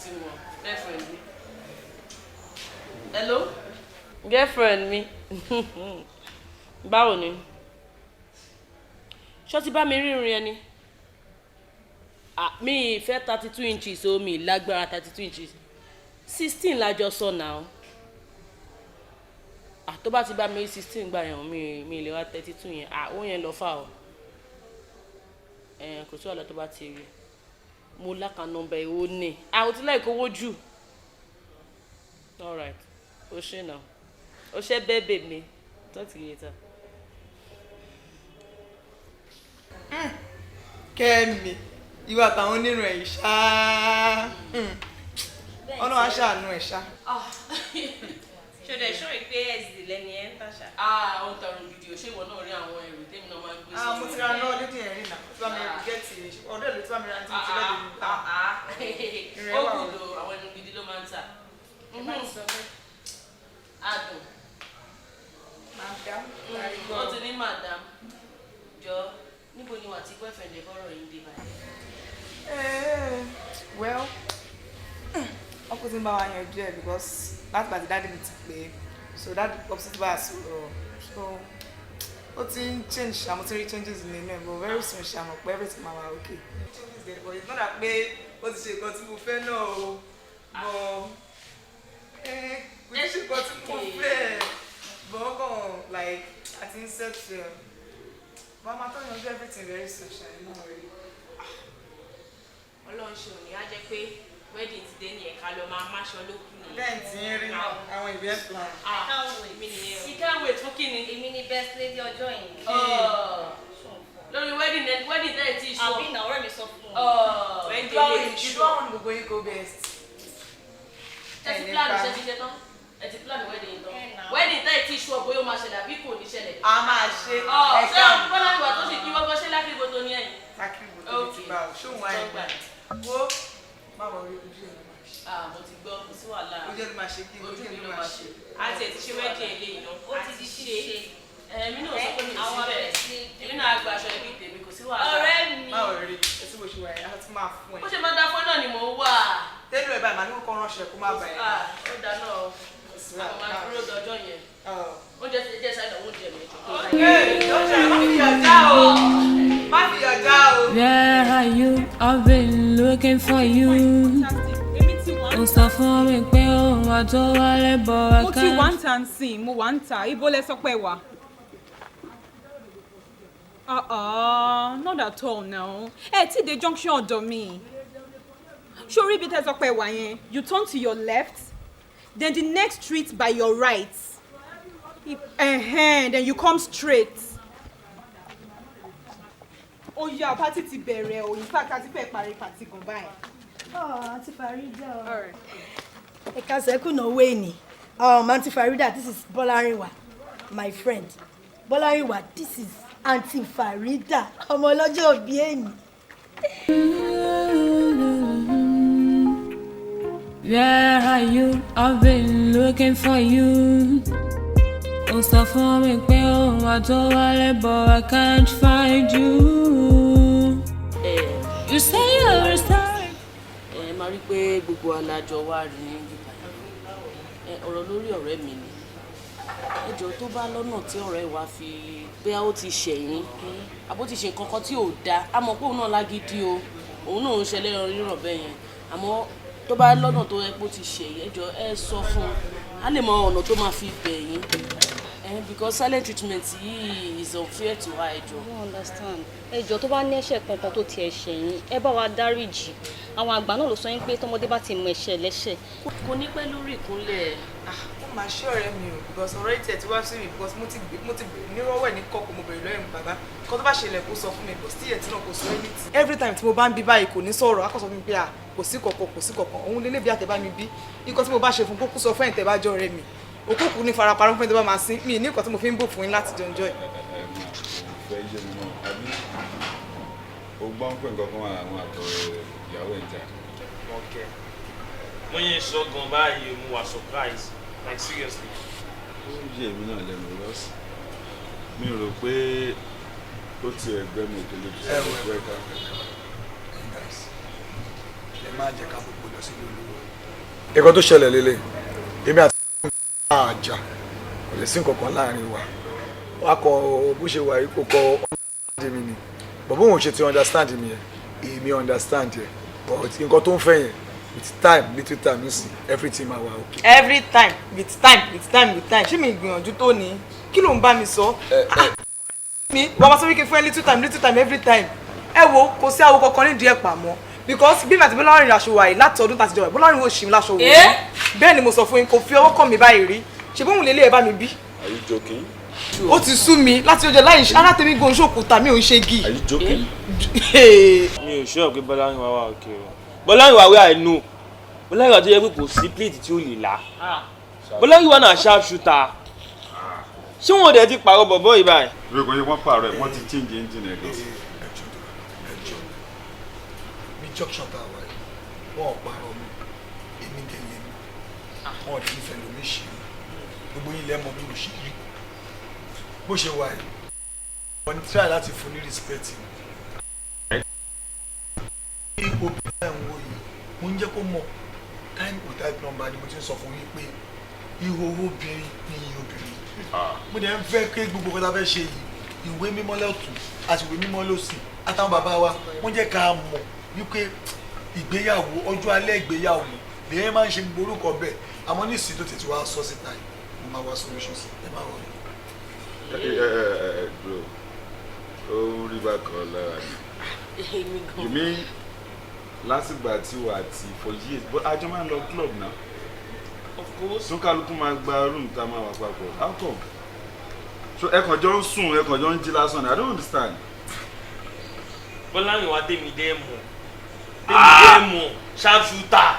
ti mọ̀ girlfriend mi. Hello, girlfriend mi, báwo ni? Ṣó ti bá mi rírun ẹni? Ah, mi ì fẹ́ 32 inches o, mi ì lágbára 32 inches. 16 la jọ sọ náà. Ah, tó bá ti bá mi rí 16 gbà yẹn, mi lè ra 32 yẹn. Ah, ó yẹn lọ fà o. Ẹ kò sí wàhálà, tó bá ti rí mo l'account number ẹ̀, ó ní. Ah, o ti láì kówó jù. Alright, o ṣe náà, o ṣe bẹ́ẹ̀ bẹ́ẹ̀ mi. Talk to you later. Kẹ́mi, ìwọ àtàwọn onírun ẹ̀ yìí ṣáá, Ọlọ́run á ṣàánú ẹ̀ ṣá. Ṣòdẹ̀ ṣó ìpè ẹ̀sìn lẹ́ni ẹ̀ ń tàṣà. Ah, ó ń tọrọ gidi o. Ṣé ìwọ náà rí àwọn ẹrù tèmi náà máa ń gbé sí? Ah, mo ti ra náà lédè ẹ̀rín náà, tí wàá mi gẹ́ẹ̀tì ọ̀dọ́ ìlú tí wàá mi ra tí mo ti lọ́dẹ̀ mi ta. Ó kù lò, àwọn ẹnu gidi ló máa ń tà. Adùn. Madam. Ó ti ní madam. Jọ, níbo ni wà tí boyfriend ẹ bọ́rọ̀ yín dé báyìí? Well, ọkùnrin tí ń bá wa yanjú ẹ because láti bàtí daddy mi ti pè é, so daddy popsi ti bá a sọ̀rọ̀, so ó ti ń change ṣá, mo ti rí changes nínú ẹ̀, but very soon ṣá, mọ̀ pé everything máa wà okay. Changes there, but it's not that pé ó ti ṣe nǹkan tí mo fẹ́ náà o, but kò tí ṣe nǹkan tí mo fẹ́, but ó kàn like àti ń settle, but a máa tó yanjú everything very soon ṣá, ẹ máa rí. Ọlọ́run ṣe òní á jẹ́ pé wedding ti dé ní ẹ̀ka lọ máa máṣọ ló kù nìyẹn. Bẹ́ẹ̀ tí ń rí àwọn event plan. I can't wait. Èmi nìyẹn o. You can't wait fún kíni? Èmi ni best lady ọjọ́ yìí. Lórí wedding ẹ, wedding tẹ́ ẹ ti sọ. Àbí ìnáwó rẹ̀ mi sọ fún un. Wedding lè ṣú. Ìlú àwọn gbogbo yín kò best. Ẹ ti plan, ṣe ti ṣe tán? Ẹ ti plan wedding yìí tán? Wedding tẹ́ ẹ ti ṣú ọ bóyá ó máa ṣẹlẹ̀ àbí kò ní ṣẹlẹ̀. A máa ṣe. Ṣé o bọ́lá ìwà tó sì kí wọ́n gbọ́ ṣé lákìrìbó tó ní ẹ̀yìn? Lákìrìbó tó ní ti bá o, ṣóun wáyé wo má wọ orí ojú ẹ̀ ló máa ṣe. Ah, mo ti gbọ́, kò sí wàhálà. Ojú ẹ̀ ló máa ṣe kí ojú mi ló máa ṣe. A ti ẹ̀ ti ṣe wedding eléyìí náà. Ó ti di ṣíṣe. Èmi náà sọ pé mi ò sí bẹ́ẹ̀. Èmi náà gba aṣọ ẹbí tèmi, kò sí wàhálà. Ọ̀rẹ́ mi. Má wọ rí etí bó ṣe wà yẹn, a tún máa fún ẹ. Bó ṣe máa dá fún ẹ náà ni mò ń wà. Tẹ́lú ẹ̀ báyìí, màá ní kó ránṣẹ́ kó má bà ẹ́. Ó dáná o, àwọn máa dúró dọjọ́ yẹn. Oúnjẹ ti jẹ́ sáyẹn, oúnjẹ mi. Má fi yọjá o, má fi yọjá o. Where are you? I've been looking for you. Ó sọ fún mi pé òun wà tó wálé bọ̀ wá Mo ti wà ń ta nsìn, mo wà ń ta. Ibo lẹ sọ pé wà? Uh-uh, not at all now. Ẹ tí dé junction ọ̀dọ̀ mi. Sórí ibi tẹ́ sọ pé wà yẹn, you turn to your left, then the next street by your right. Then you come straight. Ó yá, party ti bẹ̀rẹ̀ o. In fact, a ti fẹ́ parí party gan báyìí. Oh, Aunty Farida. Ẹ káàsán, ẹ kú ìnáwó èní. Aunty Farida, this is Bọ́lárinwá, my friend. Bọ́lárinwá, this is Aunty Farida, ọmọ ọlọ́jọ́ òbí èní. Where are you? I've been looking for you. Ó sọ fún mi pé òun wà tó wálé but I can't find you. You say you're sorry. Ẹ máa rí pé gbogbo alájọ wa rí ní bíbá ọ̀rọ̀ lórí ọ̀rẹ́ mi ni. Ẹ jọ̀ọ́, tó bá lọ́nà tí ọ̀rẹ́ wa fi bóyá ó ti ṣẹ̀yìn àbó ti ṣe nǹkan kan tí ò dáa, a mọ̀ pé òun náà lágídí o, òun náà ń ṣẹlẹ̀ rírọ̀ bẹ́ẹ̀ yẹn, àmọ́ tó bá lọ́nà tó yẹ pé ó ti ṣẹ̀yìn, ẹ jọ̀ọ́, ẹ sọ fún un, á lè mọ ọ̀nà tó máa fi bẹ̀ yín, because silent treatment yìí is unfair to her. Ẹ jọ̀ọ́. I don't understand. Ẹ jọ̀ọ́, tó bá ní ẹ̀ṣẹ̀ kankan tó tiẹ̀ ṣẹ̀ yín, ẹ bá wa dáríjì. Àwọn àgbà náà ló sọ yín pé tọmọdé bá ti mọ ẹ̀ṣẹ̀ lẹ́ṣẹ̀. Kò ní pẹ́ lórí ìkúnlẹ̀. Ó máa ṣe ọ̀rẹ́ mi o, because ọ̀rẹ́ ìtẹ̀ tí wá sí mi, because mo ti bèrè nírọ̀wẹ̀ ní kọ́kọ́, mo bèrè lọ́yẹ̀ mi, bàbá nǹkan tó bá ṣẹlẹ̀ kó sọ fún mi, but still yet náà kò sọ anything. Every time tí mo bá ń bí báyìí, kò ní sọ̀rọ̀, á kàn sọ fún mi pé à kò sí kọ̀kọ̀, kò sí kọ̀kọ̀. Òun lélẹ̀ bí àtẹ̀bá mi bí nǹkan tí mo bá ṣe fún kókó sọ fún ẹ̀ tẹ̀ bá jọ ọ̀rẹ́ mi, òkúkú ní farapamọ́ fún ẹ̀ tó bá máa sín mi ní nǹkan tí mo fi ń bò fún yín láti jọjọ́ ẹ̀. Ìfẹ́ yé mi náà, àbí o gbọ́n pé nǹkan kan wà láwọn àtọ̀ ìyàwó ẹ̀ ń jà? Okay. Mo yẹn sọ gan báyìí, mo wà surprise, like seriously. Ó ń yé èmi náà lẹ́nu lọ́sì, mi rò pé ó ti ẹgbẹ́ mi tó lójú sí ẹgbẹ́ ká. Ẹ má jẹ́ ká gbogbo lọ sílé olówó. Nǹkan tó ṣẹlẹ̀ lélẹ̀, èmi àti àjà kò lè sí nǹkan kan láàrin wa. Wà kọ bó ṣe wà yìí, kò kọ understand mi ni, but bóun ṣe ti understand mi yẹn, èmi understand yẹn, but nǹkan tó ń fẹ́ yẹn With time, little time, you see, everything máa wà okay. Every time, with time, with time, with time. Ṣé mi gbìyànjú tó ni? Kí ló ń bá mi sọ? Mi wàá máa sọ wípé fún ẹ little time, little time, every time. Ẹ wo, kò sí awo kankan nídìí ẹ̀ pàmò because bí màtí Bọ́lárìn aṣọ wà yìí láti ọdún tàti jọba, Bọ́lárìn ò ṣì mí láṣọ wò rí. Bẹ́ẹ̀ ni mo sọ fún yín, kò fi ọwọ́ kàn mí báyìí rí. Ṣe bóun lè lé ẹ bá mi bí. Are you joking? Ó ti sú mi láti ọjọ́ láì ara tèmi gan ṣòkúta, mi ò ń ṣe gì. Are you joking? Mi ò sure pé Bọ́láńwá wà òkè o. Bọ́láńwá wey I know, Bọ́láńwá tó yẹ pé kò sí plate tí ó lè là. Bọ́láńwá náà sharp shooter. Ṣé wọn ò dẹ̀ ti pààrọ̀ bọ̀bọ̀ yìí báyìí? Ìwé kan yẹ wọ́n pààrọ̀ ẹ̀, wọ́n ti change engine ẹ̀ gan. Ní junction tá a wà yìí, wọn ò parọ́ mi, èmi dẹ̀ lé mi, wọn ò dẹ̀ nífẹ̀ẹ́ lómi ṣe é. Gbogbo yín lẹ́mọ̀ bí mo ṣe rí. Bó ṣe wà yìí, wọ́n ní try láti fún ní respect mi. Bí obìnrin náà ń wò yìí, mo ń jẹ́ kó mọ̀ time without number ni mo ti ń sọ fún yín pé ìhòòhò obìnrin ni iye obìnrin. Mo dẹ̀ ń fẹ́ kí gbogbo nǹkan tá a fẹ́ ṣe yìí, ìwé mímọ́ lọ́tún àti ìwé mímọ́ lósì àtàwọn bàbá wa, wọ́n jẹ́ ká mọ̀ wípé ìgbéyàwó, ọjọ́ alẹ́ ìgbéyàwó lèyìn máa ń ṣe gbogbo orúkọ bẹ́ẹ̀. Àmọ́ nísìnyí tó tètè wá sọ síta yìí, mo máa wá solution sí ẹ, má wọlé. Ẹ ẹ ẹ ẹ bro, ó ń rí bákan lára mi. You mean lásìgbà tí wà á ti for years, but àjọ máa ń lọ club náà. Of course. Tún kálukú máa gba room tá a máa wà papọ̀. How come? So ẹ kàn jọ ń sùn, ẹ kàn jọ ń jí lásán ni. I don't understand. Bọ́láńwá tèmi dẹ́ mọ̀. Tèmi dẹ́ mọ̀ sharp shooter.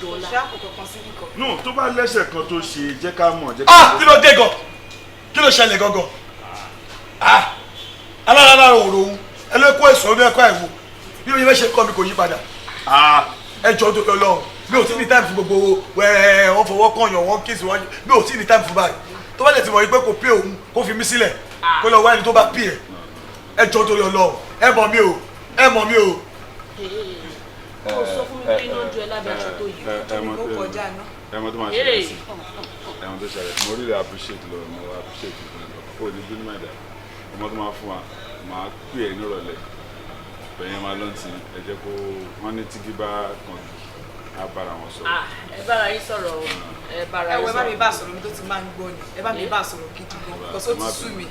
Kò sí àpò kankan síbì kan. No, tó bá lẹ́sẹ̀ kan tó ṣe, jẹ́ ká mọ̀, jẹ́ ká Ah, mọ̀. kí ló dé gan? Kí ló ṣẹlẹ̀ gangan? Ah, alára òrò òun ẹ ló kó èso bí ẹkọ ẹ̀wò bí mo ṣe kọ́ mi kò yí padà. Ẹ jọ tó lọ lọ́hùn, mi ò tí ní time fún gbogbo ẹ, wọ́n fọwọ́ kànyàn, wọ́n kiss wọ́n, mi ò tí ní time fún báyìí. Tó bá lè ti mọ̀ yí pé kò pé òun, kó fi mí sílẹ̀, kó lọ wá ẹni tó bá pè ẹ̀. Ẹ jọ tó lọ lọ́hùn, ẹ mọ̀ mi o, ẹ mọ̀ mi o. Ó sọ fún mi pé iná ju ẹ lábẹ́ aṣọ tó yìí. Ẹ kọjá iná. Ẹ mọ tó máa ṣẹlẹ̀ sí, ẹ mọ tó ṣẹlẹ̀. Mo really appreciate lọ, mo appreciate lọ. Ó ní bínú mẹ́ta, ọmọ tó máa fún wa, máa pè é nírọ̀lẹ́ bẹ̀yẹn máa lọ́n ti ẹ jẹ́ kó wọ́n ní tígí bá kan á bára wọn sọ̀rọ̀. Ah, ẹ bára yín sọ̀rọ̀ o, ẹ bára Ẹ yín wo, ẹ bá mi sọ̀rọ̀. bá sọ̀rọ̀ mi tó ti máa ń gbọ́ ni, ẹ bá mi bá sọ̀rọ̀ gidi gan because ó ti sú mi.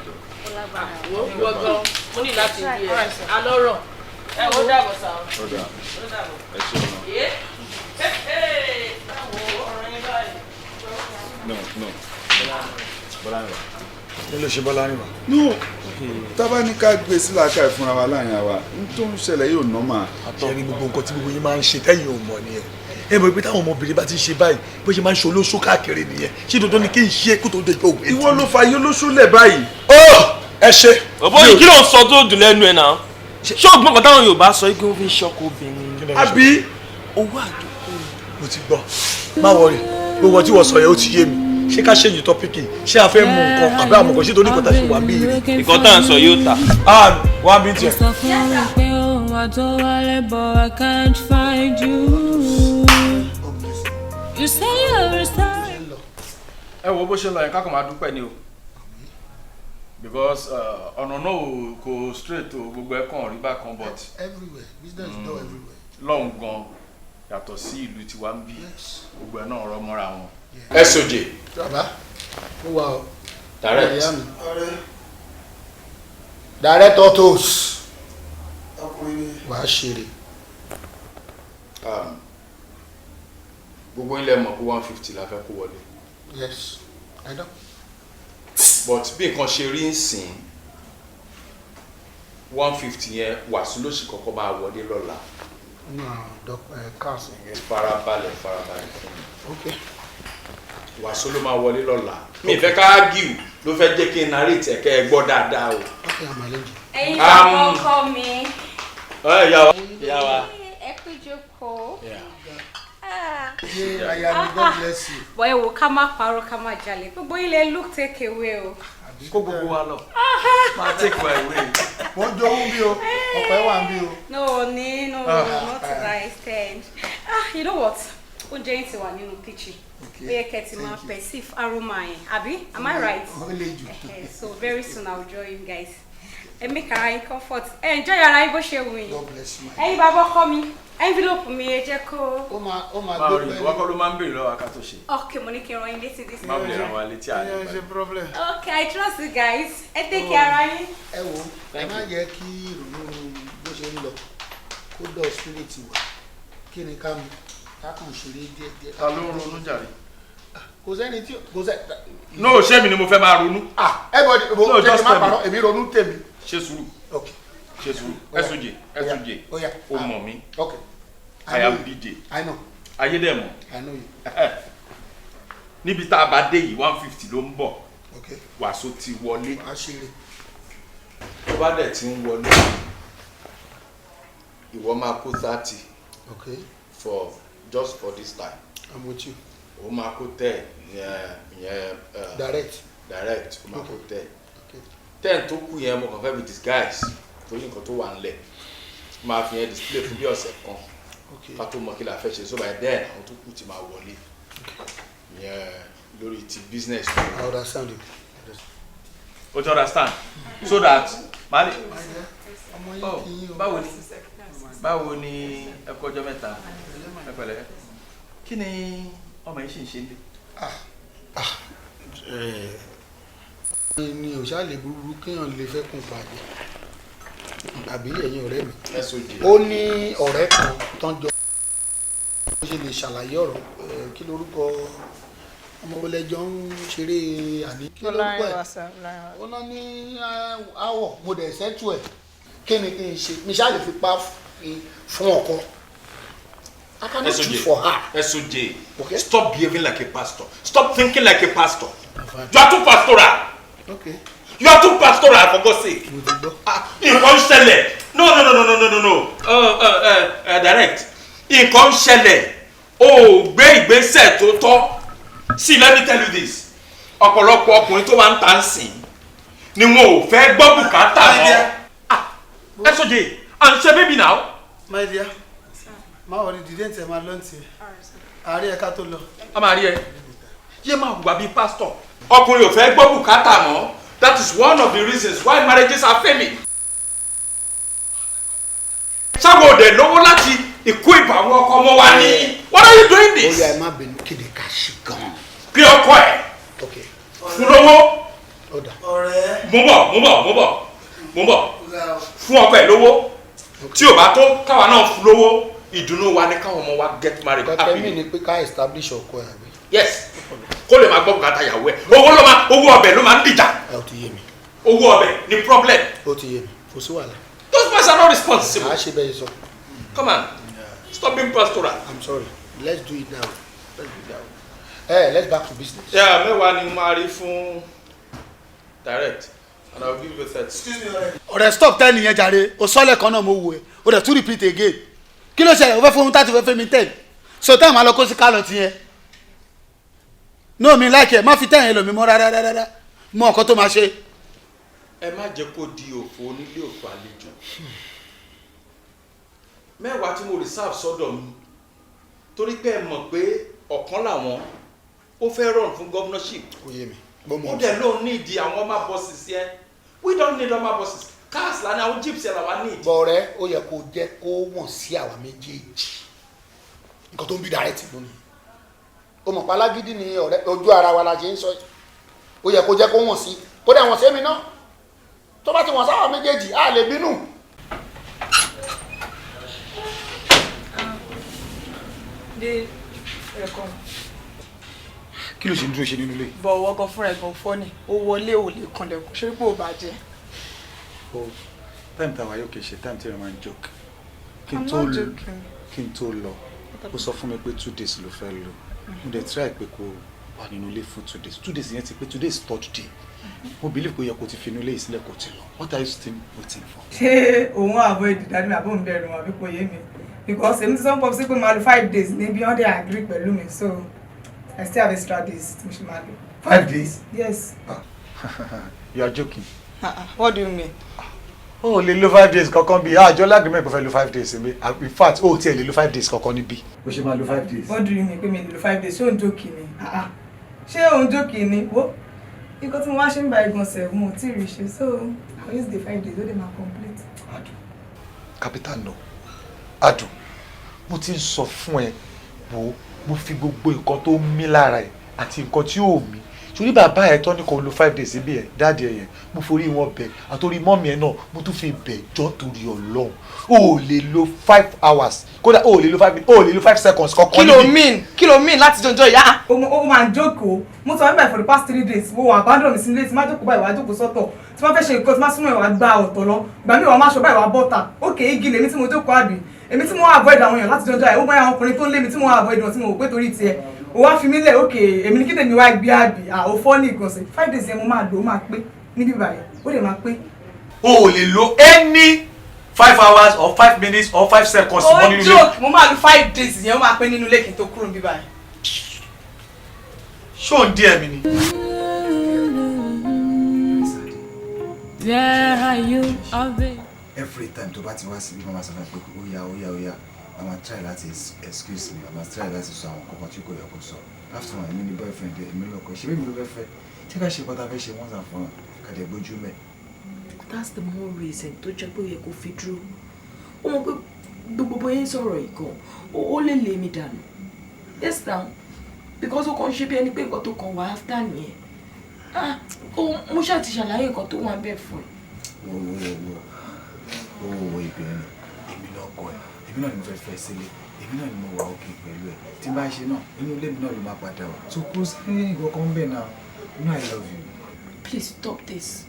Wo, ìwọ gan, mo ní láti rí ẹ alọ́rọ̀. Ẹ wo, dàbọ̀ sá o. Ó dà. Ó dàbọ̀. Ẹ ṣe ọ̀nà. Ẹ báwo ọ̀rọ̀ yín báyìí? No, no, Bọ́lá ń rà. Kí ló ṣe Bọ́lárìnwá? No, tábà ní ká gbé sí làákàyè fúnra wa láàrin àwa n tó ń ṣẹlẹ̀ yóò normal. Ṣe rí gbogbo nǹkan tí gbogbo yín máa ń ṣe tẹ́yìn ò mọ̀ nìyẹn. Ẹ mọ̀ pé táwọn ọmọbìnrin bá ti ń ṣe báyìí, bó ṣe máa ń ṣe olóṣó káàkiri nìyẹn. Ṣé dandan ni kí n ṣe kó tó dé òwe? Ìwọ ló fa yóò lóṣù lẹ̀ báyìí. Ó ẹ ṣe. Bọ̀bọ̀ yìí, kí ló ń sọ tó dùn lẹ́nu ẹ̀ náà? Ṣé ògbọ́n kan táwọn Yorùbá sọ pé wọ́n fi ń ṣọkọ obìnrin? Àbí? Owó àdúgbò. Mo ti gbọ́, má wọrí, gbogbo tí wọ́n sọ yẹn ó ti yé mi. Ṣé ká ṣèyí topic? Ṣé a fẹ́ mú nǹkan àbí àwọn nǹkan? Ṣé torí nǹkan tá a ṣe wà bí yìí? Nǹkan tá à ń sọ yóò tà. Ah, wà á bí tiẹ̀. Sọ fún mi pé òun àtọwálé but I can't find you. You say you're sorry. Ẹ wo bó ṣe lọ yẹn, ká kàn máa dúpẹ́ ni o, because ọ̀nà náà kò straight o, gbogbo ẹ̀ kàn rí bákan, but Everywhere business dull everywhere. Lọ́hùn gan yàtọ̀ sí ìlú tiwa ń bí, gbogbo ẹ̀ náà rọ mọ́ra wọn. SOJ. Bàbá, ó wà o. Direct. Ìyá mi. Direct Autos. Wàá ṣeré. Gbogbo ilẹ̀ mọ̀ pé 150 la fẹ́ kó wọlé. Yes, I know. But bí nǹkan ṣe rí ń sìn, 150 yẹn, wàásù ló sì kọ́kọ́ máa wọlé lọ́la. No, doc, cars yẹn. Farabalẹ̀, farabalẹ̀ fún mi. Okay. Wàásù ló máa wọlé lọ́la. Mi ì fẹ́ ká argue ló fẹ́ jẹ́ kí n narrate ẹ̀kẹ́ ẹ gbọ́ dáadáa o. Okay, I'm arranging. Ẹ̀yin bàbá ọkọ mi. Ẹ yà wá. Yà wá. Ẹ kú jókòó. Ah. Yeah, aya mi, God bless you. Bọ̀ ẹ wò, ká má parọ́, ká má jalè. Gbogbo ilẹ̀ look take away o. Kó gbogbo wa lọ. Máa take my away. Wọ́n jọ ń bí o, ọ̀pẹ wà ń bí o. No, ní no, Ah. not to that extent. Ah, you know what? Oúnjẹ yín ti wà nínú kitchen. Ó yẹ kẹ́ ti máa perceive aroma yẹn, àbí? Am I right? Ó le jù. So very soon I will join you guys. Ẹ make ara yín comfort. Ẹ enjoy ara yín bó ṣe wù yín. God bless you. Ẹ̀yin bàbá ọkọ mi, envelope mi, ẹ jẹ́ kó. Ó máa Máa gbé rí pẹ́ẹ́lí. ìwọ kọ́ ló máa ń béèrè lọ́wọ́ ká tó ṣe. Okay, mo ní kí n rán yín létí this. Má wulẹ̀ ràn wá létí àná. Ẹ ṣe problem. Okay, I trust you guys. Ẹ take care ara yín. Ẹ wo, ẹ má jẹ́ kí ìrònú bó ṣe ń lọ kó dọ̀ spirit wa. Kí ni ká mu? Ká kàn ṣeré díẹ̀ díẹ̀. Ta ló ń ronú jàre? Kò sẹ́ni tí kò sẹ́. No, ṣé mi ni mo fẹ́ máa ronú? Ah, ẹ bọ̀ No, mo jẹ́ just kí n má tell me. parọ́, èmi ronú tèmi. Ṣe sùúrù. Okay. Ṣe sùúrù. SOJ, SOJ. Ó yá. O mọ̀ mí. Okay. I am BJ. I know. Ayédèmọ̀. I know you. Níbi tá a bá dé yìí, 150 ló ń bọ̀. Okay. Wàsó ti wọlé. A ṣeré. Tó bá dẹ̀ ti ń wọlé, ìwọ máa kó 30. Okay. For just for this time. I'm with you. O máa kó 10 ìyẹn ìyẹn. Direct. Direct, o máa kó 10. Okay. 10 tó kù yẹn, mo kàn fẹ́ fi disguise torí nǹkan tó wà ńlẹ̀. Máa fi yẹn display fún bí ọ̀sẹ̀ kan. Okay. Ká tó mọ kí la fẹ́ ṣe, so by then àwọn tó kù ti máa wọlé. Ìyẹn lórí ti business. I understand you. O ti understand? So that màá lè. Oh, báwo ni? Báwo ni? Ẹ kú ọjọ́ mẹ́ta. Ẹ pẹ̀lẹ́. Kí ni ọmọ yìí ṣì ń ṣe nílé? Ni ò ṣáà lè burú kéèyàn lè fẹ́ kún pàdé àbí ẹ̀yin ọ̀rẹ́ mi. SOJ. Ó ní ọ̀rẹ́ kan tán jọ bó ṣe lè ṣàlàyé ọ̀rọ̀ ẹ̀, kí lorúkọ ọmọ wọlé jọ ń ṣeré àní, kí lorúkọ ẹ̀? Ó ná ní àwọ̀ mo dẹ̀ sẹ́tù ẹ̀. Kí ni kí n ṣe? Mi ṣáà lè fipá fún ọkọ. I cannot choose for her. SOJ, stop behaving like a pastor. Stop thinking like a pastor. You are too pastoral. Okay. You are too pastoral, for God's sake. Ah, nǹkan ń ṣẹlẹ̀. No, no, no, no, no, no, no, no. Direct. Nǹkan ń ṣẹlẹ̀. O ò gbé ìgbésẹ̀ tó tọ́. See, let me tell you this. Ọ̀pọ̀lọpọ̀ ọkùnrin tó wà ń tà ń sìn ni wọn ò fẹ́ gbọ́ bùkátà mọ́. Ah, SOJ, à ń ṣe baby now. My dear, má wọlé, dìde ntẹ, máa lọ ntẹ àárẹ̀ ẹ̀ka tó lọ. A máa rí ẹ yé máa hùwà bíi pásítọ̀. Ọkùnrin ò fẹ́ gbọ́ bùkátà mọ́. That is one of the reasons why marriages are failing. Ṣáwo òde lówó láti ìkó ìbàwọn ọkọ ọmọ wa ní. What are you doing this? Ó yá, ẹ má bínú, kí ni ká ṣe gan-an? Bí ọkọ ẹ fún lówó. Ọ̀rẹ́. Mo bọ̀, mo bọ̀, mo bọ̀, mo bọ̀. Fún ọkọ ẹ lówó tí ò bá tó, káwa náà fún lówó. Ìdùnnú wa ní káwọn ọmọ wa get married Kọ́kẹ́ mi happily. ni pé ká establish ọkọ ẹ̀, àbí? Yes, kó lè máa gbọ́ bùkátà ìyàwó ẹ̀. Owó ló máa, owó ọbẹ̀ ló máa ń dìjà. Ẹ ó ti yé mi. Owó ọbẹ̀ ni problem. Ó ti yé mi, kò sí wàhálà. Those boys are not responsible. À á ṣe bẹ́ẹ̀ sọ. Come on, stop being pastoral. I'm sorry, let's do it now, let's do it now. Hey, let's back to business. Yeah, 10 ni máa rí fún direct and I will give you 30. Excuse me, ọ̀rẹ́. Ọ̀rẹ́, stop 10 yẹn jàre. O sọ́lẹ̀ kan náà, mo wò ẹ́, o dẹ̀ tún repeat again. Kí ló ṣẹlẹ̀? O fẹ́ fún 30, o fẹ́ fẹ́ mi 10, so 10 máa lọ kó sí kálọ̀ tiẹ̀. No, mi like ẹ̀, má fi 10 yẹn lò mí mọ́ rárá rárá. Mọ ọ̀kan tó máa ṣe. Ẹ má jẹ́ kó di òfò onílé, òfò àlejò. 10 tí mo reserve sọ́dọ̀ mi, torí pé ẹ mọ̀ pé ọ̀kan làwọn ó fẹ́ run fún governorship. Kò yé mi. Ó dẹ̀ lóun ní ìdí àwọn ọmọ buses yẹn. We don't need ọmọ buses. Cars la ní, àwọn jeeps yẹn làwa need. Bọ̀rẹ́, ó yẹ kó jẹ́ kó wọ̀n sí àwa méjèèjì nǹkan tó ń bí direct lónìí. Ó mọ̀ pé alágídí ni ọ̀rẹ́, ojú ara wa la ṣe ń sọ yìí. Ó yẹ kó jẹ́ kó wọ̀n sí, kó dẹ̀ wọ̀n sí èmi náà. Tó bá ti wọ̀n sáwà méjèèjì, á lè bínú. Dé ẹ̀kọ́. Kí ló ṣe ń dúró ṣe nínú ilé? Bọ̀ ọwọ́ gan fúnra ẹ̀ gan fọ́ ni ó wọlé, ò lè kanlẹ̀kùn, ṣé pé ò bàjẹ́. O time tàwa yóò kì í ṣe time tí ẹ máa ń joke. Kí n I'm tó not joking. Kí n tó lọ, ó sọ fún mi pé 2 days ló fẹ́ lò. Mo dẹ̀ try pé kó wà nínú ilé fún 2 days. 2 days yẹn ti pé, today is third day. Mo believe pé ó yẹ kó ti fi inú ilé yìí sílẹ̀, kó ti lọ. What are you still waiting for? Ṣé òun avoid ìdádúró àbí òun bẹ̀rù wọn àbí? Kò yé mi, because èmi ti sọ fún sí pé màá lo 5 days níbi, wọ́n dẹ̀ agree pẹ̀lú mi, so I still have extra days tí mo ṣe máa lò. 5 days? Yes. You are joking. What do you mean? O ò lè lo 5 days kankan bí àjọ lágbèmọ̀ ìpò fẹ́ lo 5 days mi. In fact, o ò tiẹ̀ lè lo 5 days kankan níbí. O ṣe máa lo 5 days? What do you mean pé mi lè lo 5 days? Ṣé òun joke ni? Ah, ah. Ṣé òun joke ni? Wo, nǹkan tí mo wá ṣe ń ba ìgbọ̀nsẹ̀, mo ò tí ì rí ṣe, so Wednesday 5 days ó dẹ̀ máa complete. Capital no. Adùn, mo ti ń sọ fún ẹ. Wo, mo fi gbogbo nǹkan tó ń mí lára ẹ àti nǹkan tí ò mí sórí bàbá ẹ tọ́ ní kò lo 5 days síbí ẹ, daddy ẹ yẹn, mo forí wọn bẹ̀, àtòrí mummy ẹ náà mo tún fi bẹ̀. Jọ́, torí Ọlọ́run, o ò lè lo 5 hours, kódà o ò lè lo 5 minutes, o ò lè lo 5 seconds kankan. Kí ló mean? Kí ló mean láti jọjọ ìyá? Ó máa ń jókòó. Mo sọ wípé for the past 3 days, mo wà abandon mi sílé. Tí má jókòó báyìí, wàá jókòó sọ́tọ̀. Tí wọ́n fẹ́ ṣe nǹkan, tí má súnmọ́ ẹ̀, wàá gba ọ̀tọ̀ lọ. Gbà mí, wàá má ṣọ báyìí, wàá bọ́ta. Ókè, igi lèmi tí mo jókòó, àbí èmi tí mo wá avoid àwọn èèyàn láti jọjọ ẹ̀? Ó bá àwọn ọkùnrin tó ń lé mi tí mo wá avoid wọn, tí mo wò pé torí tiẹ̀ ó wá fi mí lẹ̀. Ókè, èmi ní kí tèmi wá gbé, àbí ò fọ́ ní ìgbọ̀nsẹ̀? 5 days yẹn mo máa lò, ó máa pé níbí báyìí, ó lè máa pé. O ò lè lo any 5 hours or 5 minutes or 5 seconds Ó mọ́ nínú ilé. joke. Mo máa lo 5 days yẹn, ó máa pé nínú ilé kí n tó kúrò níbí báyìí. Ṣó ń díẹ̀ mi ni? Where are you? I've been. Every time tó bá ti wá síbí, màmá sọ fún mi pé ó yá, ó yá, ó yá. Màmá try láti excuse me, màmá try láti sọ àwọn kankan tí kò yẹ kó sọ. After all, èmi ni boyfriend ẹ, èmi lọ́kọ ẹ. Ṣé bí mi ló fẹ́ fẹ́? Ṣé ká ṣe nǹkan tá a fẹ́ ṣe once and for all, ká dẹ̀ gbójú mẹ́. That's the more reason tó jẹ́ pé ó yẹ kó fi dúró. Ó mọ̀ pé gbogbo bóyá ń sọ̀rọ̀ yìí gan, ó lè lé mi dànù. Yes now, because ó kàn ń ṣe bí ẹni pé nǹkan tó kàn wá after nìyẹn. Ah, mo ṣáà ti ṣàlàyé nǹkan tó wà ń bẹ̀ fún ẹ. Wo, wo, wo, wo, wo, wo, ìbẹ̀rẹ̀ èmi lọ́kọ ẹ, èmi náà ni mo fẹ́ fẹ́ sílé, èmi náà ni mo wà òkè pẹ̀lú ẹ. Tí n bá ṣe náà, inú ilé mi náà ló máa padà wá, so kò sí nǹkan kan bẹ́ẹ̀ náà. You know I love you. Please stop this.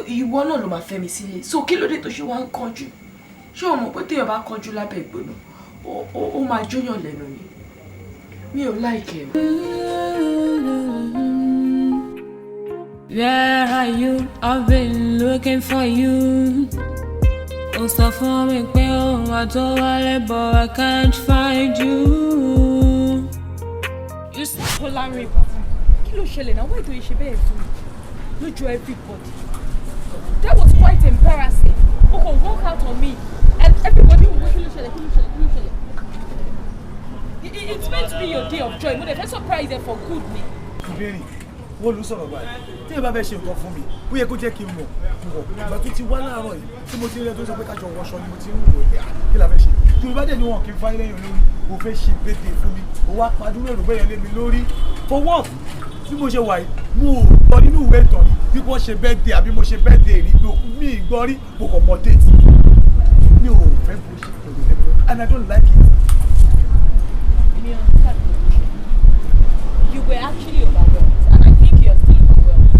Ìwọ náà ló máa fẹ́ mi sílé, so kí ló dé tó ṣe wá ń kánjú? Ṣé o mọ̀ pé téèyàn bá kánjú lábẹ́ ìgbóná, ó máa jóyàn lẹ́nu ni? Mi ò like ẹ́ o. Where are you? I've been looking for you. Ó sọ fún mi pé òun wà tó wálé, but I can't find you. You Bọ́lárinwá, kí ló ṣẹlẹ̀ náà? Why do you ṣe bẹ́ẹ̀ fún mi lójú everybody? That was quite embarrassing. O kò walk out on me and everybody will, kí ló ṣẹlẹ̀, kí ló ṣẹlẹ̀, kí ló ṣẹlẹ̀? It's meant to be your day of joy. Mo dẹ̀ fẹ́ surprise ẹ for good ni. Ìbéèrè wọ́n ló sọ̀rọ̀ báyìí. Tí ẹ bá fẹ́ ṣe nǹkan fún mi, ó yẹ kó jẹ́ kí n mọ̀. Wọ̀ ìgbà tó ti wá láàárọ̀ yìí tí mo ti rí ẹ tó sọ pé kájọ wọṣọ ni mo ti ń wò pé, ah, kí la fẹ́ ṣe? Yorùbá dẹ̀ ni wọn kì í fáyé lẹ́yìn olórí. O fẹ́ ṣe birthday fún mi, o wá padúró èrò bẹ́yẹn lé mi lórí. For what? Bí mo ṣe wà yìí, mo ò gbọ́ nínú ìwé ìtàn rí bí wọ́n ṣe birthday àbí mo ṣe birthday rí. Mi ì gbọ́ rí. Mo kàn mọ date. Mi ò fẹ́ bó ṣe pẹ̀lú lẹ́nu and I don't like it. Mi understand the position. You were actually overwhelmed and I think you are still overwhelmed.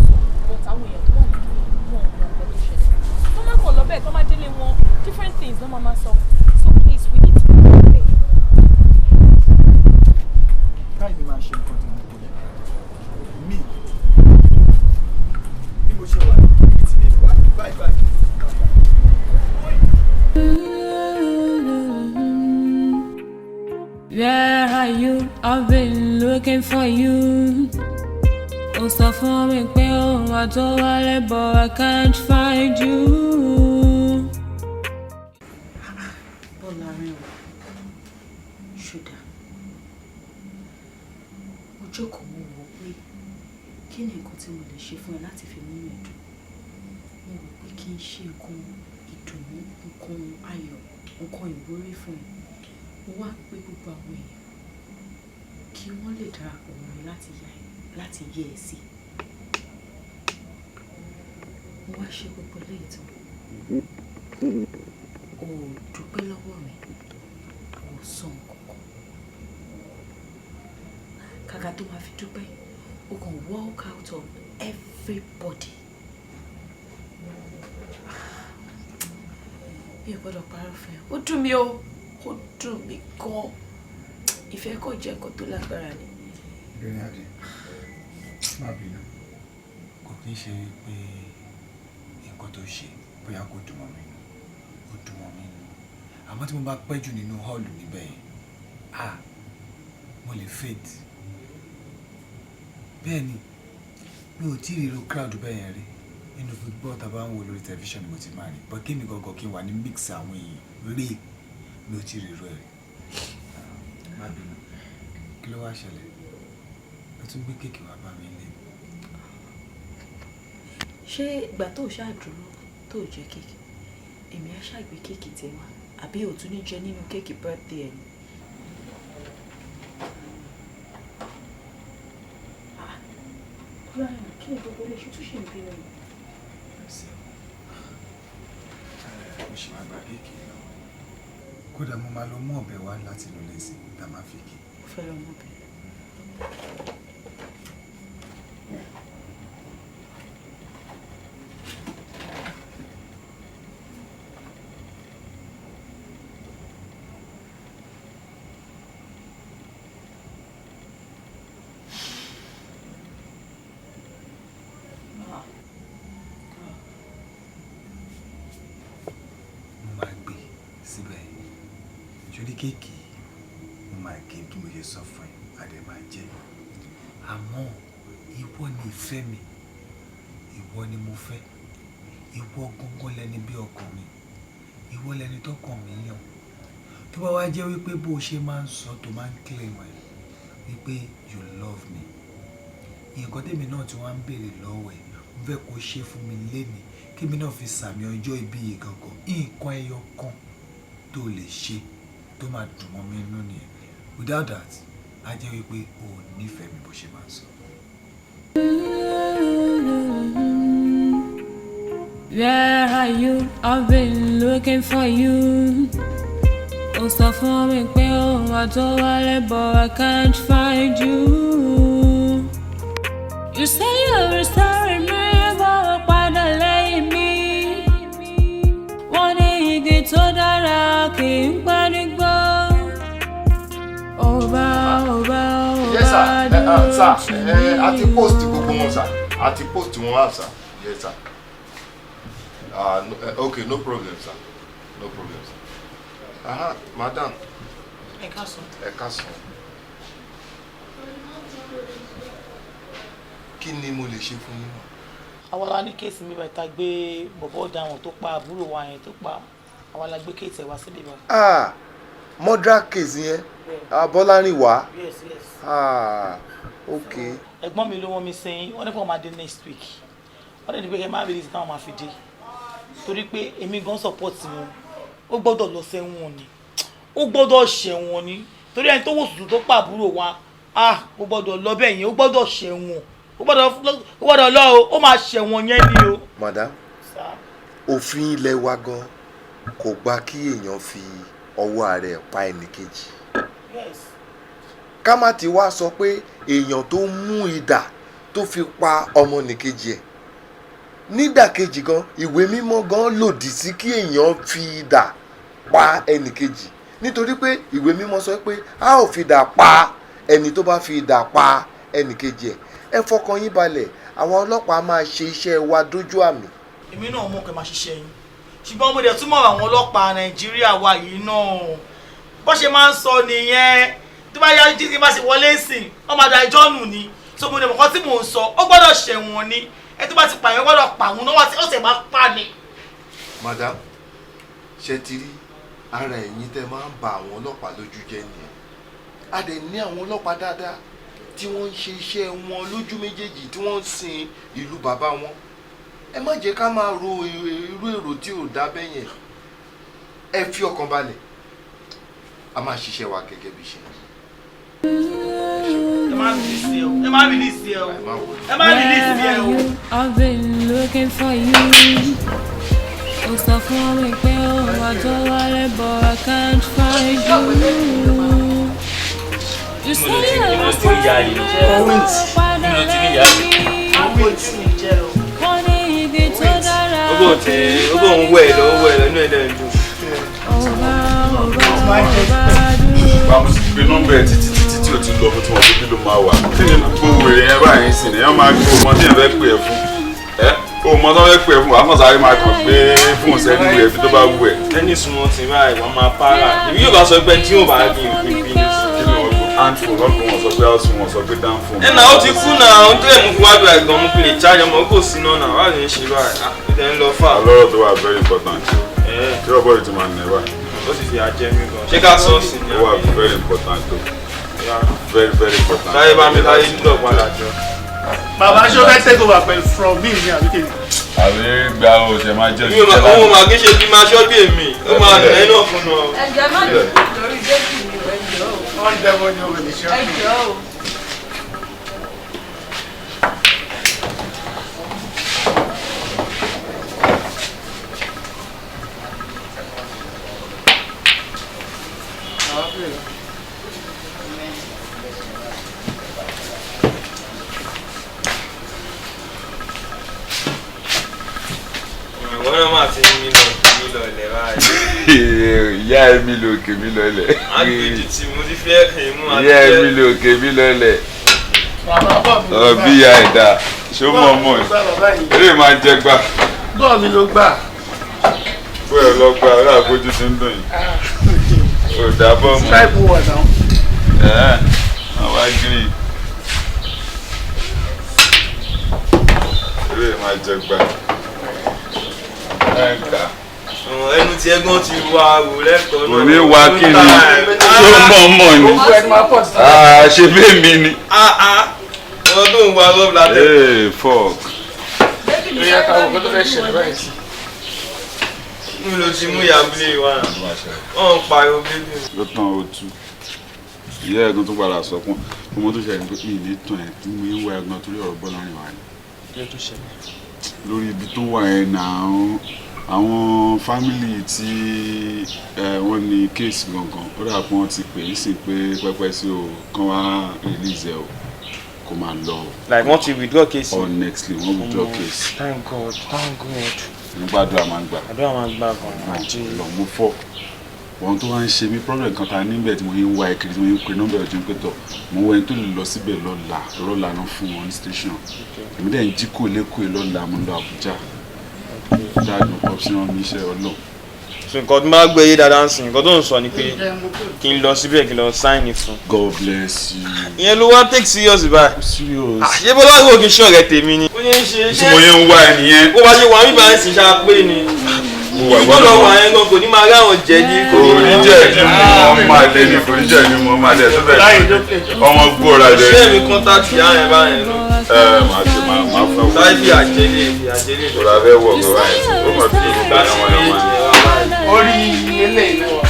So, but àwọn èèyàn tó wà ní kíni, wọn ò mọ nǹkan tó ṣẹlẹ̀. Tó má kàn lọ bẹ́ẹ̀, tó má délé wọn, different things ló máa ma sọ. So please, we need to go there. Káyìí máa ṣe nǹkan tí mo kò lẹ́ mi bí mo ṣe wà tí mi wà báyìí báyìí. Where are you? I've been looking for you. Ó sọ fún mi pé òun wà tó wálé, but I can't find you. Bọ́lárinwá, ṣùdà mo jókòó, mo wò ó pé kí ni nǹkan tí mo lè ṣe fún ẹ láti fi múnú ẹ dùn. Mo rò pé kí n ṣe nǹkan ìdùnnú, nǹkan ayọ̀, nǹkan ìwúrí fún ẹ. Mo wá pé gbogbo àwọn èèyàn kí wọ́n lè darapọ̀ mọ́ mi láti yá ẹ, láti yẹ ẹ sí. Mo wá ṣe gbogbo eléyìí tán, o ò dúpẹ́ lọ́wọ́ mi, o ò sọ nǹkan kan. Kàkà tó máa fi dúpẹ́, o kàn walk out on everybody. Mi ò gbọ́dọ̀ parọ́ fún ẹ, ó dùn mí o, ó dùn mí gan. Ìfẹ́ kò jẹ́ nǹkan tó lágbára ni. Ìrìn àjò, má bínú. Kò kí ń ṣe pé nǹkan tó ṣe bóyá kò dùn mọ́ mi nù, ó dùn mọ́ mi nù. Àmọ́ tí mo bá pẹ́ jù nínú hall níbẹ̀ yẹn, ah, mo lè faint. Bẹ́ẹ̀ ni, mi ò tí ì rí irú crowd bẹ́ẹ̀ yẹn rí. Nínú football tá a bá ń wò lórí tẹlifíṣàn ni mo ti máa rí, but kí mi gangan kí n wà ní mix àwọn èèyàn rí, mi ò tí ì rí irú ẹ̀ rí. Má bínú. Kí ló wá ṣẹlẹ̀? Ó tún gbé cake wá bá mi lé. Ṣé ìgbà tó o ṣáà dúró tó o jẹ kéèkì, èmi á ṣàgbé kéèkì tẹ wá, àbí o tún ní jẹ nínú kéèkì birthday ẹ ni? Ah, Bọ́lárin, kí ni gbogbo ilé ṣe tún ṣe ń bínú ni? Mo ṣì máa gba kéèkì náà. Kódà mo máa lọ mú ọ̀bẹ wá láti inú ilé sí tá a máa fi gé. Mo fẹ́ lọ mú ọ̀bẹ. Mo máa gbé síbẹ̀ sórí kéèkì, mo máa gé bí mo ṣe sọ fún ẹ, a dẹ̀ máa jẹ. Àmọ́ ìwọ ni ìfẹ́ mi, ìwọ ni mo fẹ́, ìwọ gangan lẹni bí ọkàn mi, ìwọ lẹni tọkàn mi yàn. Tó bá wá jẹ́ wípé bó o ṣe máa ń sọ, tó máa ń claim ẹ wípé you love me, nǹkan tèmi náà tí wọ́n á ń béèrè lọ́wọ́ ẹ̀, mo fẹ́ kó ṣe fún mi lénìí, kémi náà fi sàmì ọjọ́ ìbí yìí gangan. Nǹkan ẹyọ kan tó lè ṣe tó máa dùn mọ́ mi nínú nìyẹn. Without that, á jẹ́ wípé o ò nífẹ̀ẹ́ mi bó ṣe máa ń sọ. Where are you? I've been looking for you. Ó sọ fún mi pé òun àtọ́ wálé, but I can't find you. You say you're sorry me, but ó padà lẹ́yìn mi. Wọ́n ní igi tó dára kì í pẹ́ nígbó. Ọba ọba Yes sir. ọba Sir, dúró a ti post gbogbo wọn, sir. A ti post wọn out, sir. Yes sir. No, okay, no problem, sir. No problem, sir. Aha, madam. Ẹ káàsán. Ẹ káàsán. Kí ni mo lè ṣe fún yín náà? Àwa la ní case mi báyìí, tá gbé bọ̀bọ̀ ọ̀daràn tó pa àbúrò wa yẹn tó pa. Àwa la gbé case ẹ̀ wá síbí báyìí. Ah, murder case yẹn. Ah, Bọ́lárìnwá. Yes. Ah, okay. Ẹ̀gbọ́n mi ló wọ́n mi sẹ́yìn, wọ́n ní kó máa dé next week. Wọ́n dẹ̀ ní pé kẹ́ máa release táwọn máa fi dé. Torí pé èmi gan support wọn. Ó gbọ́dọ̀ lọ sẹ́wọ̀n ni. Ó gbọ́dọ̀ ṣẹ̀wọ̀n ni. Torí ẹni tó wò sùsù tó pa àbúrò wa, ah, ó gbọ́dọ̀ lọ bẹ́ẹ̀ yẹn, ó gbọ́dọ̀ ṣẹ̀wọ̀n. Ó gbọ́dọ̀ lọ o, ó máa ṣẹ̀wọ̀n yẹn ni o. Madam, òfin ilẹ̀ wa gan kò gbà kí èèyàn fi ọwọ́ ara ẹ̀ pa ẹnìkejì. Ká má ti wá sọ pé èèyàn tó mú idà tó fi pa ọmọnìkejì ẹ̀. Nídàkejì gan, ìwé mímọ́ gan lòdì sí kí èèyàn fi idà pa ẹnìkejì, nítorí pé ìwé mímọ́ sọ pé a ò fi idà pa ẹni tó bá fi idà pa ẹnìkejì ẹ̀. Ẹ fọkàn yín balẹ̀, àwọn ọlọ́pàá máa ṣe iṣẹ́ wa dójú àmì. Èmi náà mọ̀ pé máa ṣiṣẹ́ yín, ṣùgbọ́n mo dẹ̀ túmọ̀ àwọn ọlọ́pàá Nàìjíríà wa yìí náà, bó ṣe máa ń sọ nìyẹn. Tó bá yá, títí bá ṣe wọlé sìn, wọ́n máa da ẹjọ́ nù ni. So mo dẹ̀ mọ̀ kọ́ tí mò ń sọ, ó gbọ́dọ̀ ṣẹ̀wọ̀n ni. Ẹ tó bá ti pààyàn gbọ́dọ̀ pàwọn náà, wọ́n ti ó sì máa pa ni. Madam, ṣe ti rí ara ẹ̀yin tẹ́ máa ń ba àwọn ọlọ́pàá lójú jẹ́ nìyẹn. A dẹ̀ ní àwọn ọlọ́pàá dáadáa tí wọ́n ń ṣe iṣẹ́ wọn lójú méjèèjì, tí wọ́n ń sin ìlú bàbá wọn. Ẹ má jẹ́ ká máa ro irú èrò tí ò dá bẹ́ẹ̀ yẹn. Ẹ fi ọkàn balẹ̀, a máa ṣiṣẹ́ wa gẹ́gẹ́ bí iṣẹ́. Ẹ má release ẹ o, ẹ má release ẹ o, ẹ má release ẹ o. I've been looking for you. Ó sọ fún mi pé ó wà tó wálé, but I can't find you. You say you're sorry, but padà lẹ́yìn mi. Wọ́n ní igi tó dára. Ó kò tẹ, ó kò ń wẹ̀ lọ, ó wẹ̀ lọ, inú ẹ̀ dẹ̀ ń dùn. Ọba ọba ọba dúró. Bá mo sì pe nọ́mbà ẹ̀ títí títí tí o ti lọ, mo ti mọ̀ pé kí ló máa wà. Kí ni gbogbo wèrè yẹn báyìí sì ni wọ́n máa gbé ọmọ tí yẹn fẹ́ pè é fún ẹ, o mọ tó fẹ́ pè é fún, wàá kàn sáré máa kàn gbé fóònù sẹ́nu rẹ̀ bí tó bá wù ẹ́. Ẹni súnmọ́ ti báyìí, wọ́n máa para. Èmi yóò bá sọ pé tí yóò bá ní ìpín bí ní sí. Kí ni wọ́n gbọ́? Hand phone lọ́kùnrin, wọn sọ pé house phone, wọn sọ pé down phone. Ẹ náà, ó ti kú náà, ohun tó yẹ mú fún wájú àìgbọ́n mú kí lè charge ọmọ kò sí náà náà, wàá lè ṣe báyìí. Ah, ó tẹ̀ ń lọ fà. Ọlọ́rọ̀ tó wà very important tí ọ̀bọ̀ yìí ti máa nà ẹ́ báyìí. Ó sì fi àjẹ mi gan. Ṣé ká sọ́ọ̀sì ni? Ó wà very important o, very very important. Táyé bá mi táyé dúdọ̀ padà jọ. Bàbá, ṣé o fẹ́ take over pẹ̀lú from me ní àbí kí ni? Àbí gba o ṣe máa jẹ́ Mi ò máa òun máa kí ṣe kí máa ṣọ́ bí èmi. Ó máa nà ẹ́ náà fún un. Ẹ̀jẹ̀ má dùn lórí bébì mi ò, ẹjọ́ o. Wọ́n dẹ́wọ́ ní òwe ní ṣọ́. Ẹjọ́ o. Ìwọ náà máa ti ń mí lọ mí lọ ilẹ̀ báyìí. Ìyá ẹ mi lòkè mi lọlẹ̀. Má gbèjì tí mo ti fẹ́ kì í mú àti Ìyá ẹ mi lòkè mi lọlẹ̀. Ọbí ìyá ẹ̀ dá ṣó mọ̀ mọ̀ ẹ̀. Eré máa jẹ gbà. Bọ́ọ̀ mi ló gbà. Bóyá lọ gba ọ̀rẹ́ àgbójú ti ń dùn yìí. Ò dá bọ́ mọ́. Stripe wọ̀ náà. Ẹ̀ àwa green. Eré máa jẹ gbà. Ẹ̀ ń kà. Ẹnu tí ẹ̀gbọ́n ti wá wò lẹ́kọ̀ọ́ náà. Kò ní wá kí ni ṣó mọ̀ mọ̀ ni. Ah, ṣe bẹ́ẹ̀ mi ni. Wọ́n tó ń wá rọ́ọ̀bù látẹ̀. Ee, fuck. Ó yẹ ká wò kó tó fẹ́ ṣẹlẹ̀ báyìí sí. Mi ló ti mú ìyá abúlé wa. Wọ́n ń pariwo bébí. Ló tán o tú. Ìyá ẹ̀gbọ́n tó padà sọ fún ọmọ tó ṣẹlẹ̀ pé mi ní tàn ẹ́ tí mo ń wá ẹ̀gbọ́n torí ọ̀rọ̀ Bọ́lárìnwá ni. Kí ló tún ṣẹlẹ̀? Lórí ibi tó wà ẹ̀ náà, àwọn family tí wọ́n ní case gangan, ó dà pé wọ́n ti pè é sí pé pẹ́pẹ́ sí o, kán wá release ẹ o, kó máa lọ o. Like wọ́n ti withdraw case. Honestly, wọ́n withdraw case. Thank God, thank God. Nígbà àdúrà máa ń gbà. Àdúrà máa ń gbà gan-an. Lọ mú fọ́. Wọn tó wá ń ṣe mí problem kan ta níbẹ̀ tí mo yín ń wá ẹ kiri, tí mo yín ń pe nọ́mbà ọ̀jọ̀ pé tọ̀, mo wọ ẹni tó lè lọ síbẹ̀ lọ́la, lọ́la náà fún wọn ní station. Èmi dẹ̀ ń jí kò lẹ́kọ̀ọ́ lọ́la, mo lọ Àbújá. Dáàbò pọ̀ sí wọn mi iṣẹ́ ọlọ́. So nǹkan tó máa gbé yé dáadáa ń sìn, nǹkan tó ń sọ ni pé kí n lọ síbẹ̀ kí n lọ sign fún. God bless you. Ìyẹn ló wá take serious báyìí. Serious. Ṣé Bọ́lá ìwò kì í ṣọ̀rẹ́ tèmi ni? Ó ní ṣe Tí mo yẹn ń wá ẹ nìyẹn. Bó bá ṣe wà mí bá ń sìn ṣáà pé ni. Mo wà Ibi tó lọ wà yẹn gan kò ní máa ráwọn jẹ̀dí. Kò ní jẹ̀dí mu wọn máa lé ní, kò ní jẹ̀dí mu wọn máa lé tó bẹ̀ ọmọ gbóra jẹ. Ṣé mi contact ìyá yẹn báyẹn lọ? Ẹ máa ṣe máa fẹ́ wọ. Sáré fi àjẹlé fi àjẹlé. Kò la fẹ́ wọ̀ ọ̀gá báyìí, ó mọ̀ bí ìgbà yẹn wọ́n yẹn. Orí eléyìí ló wà.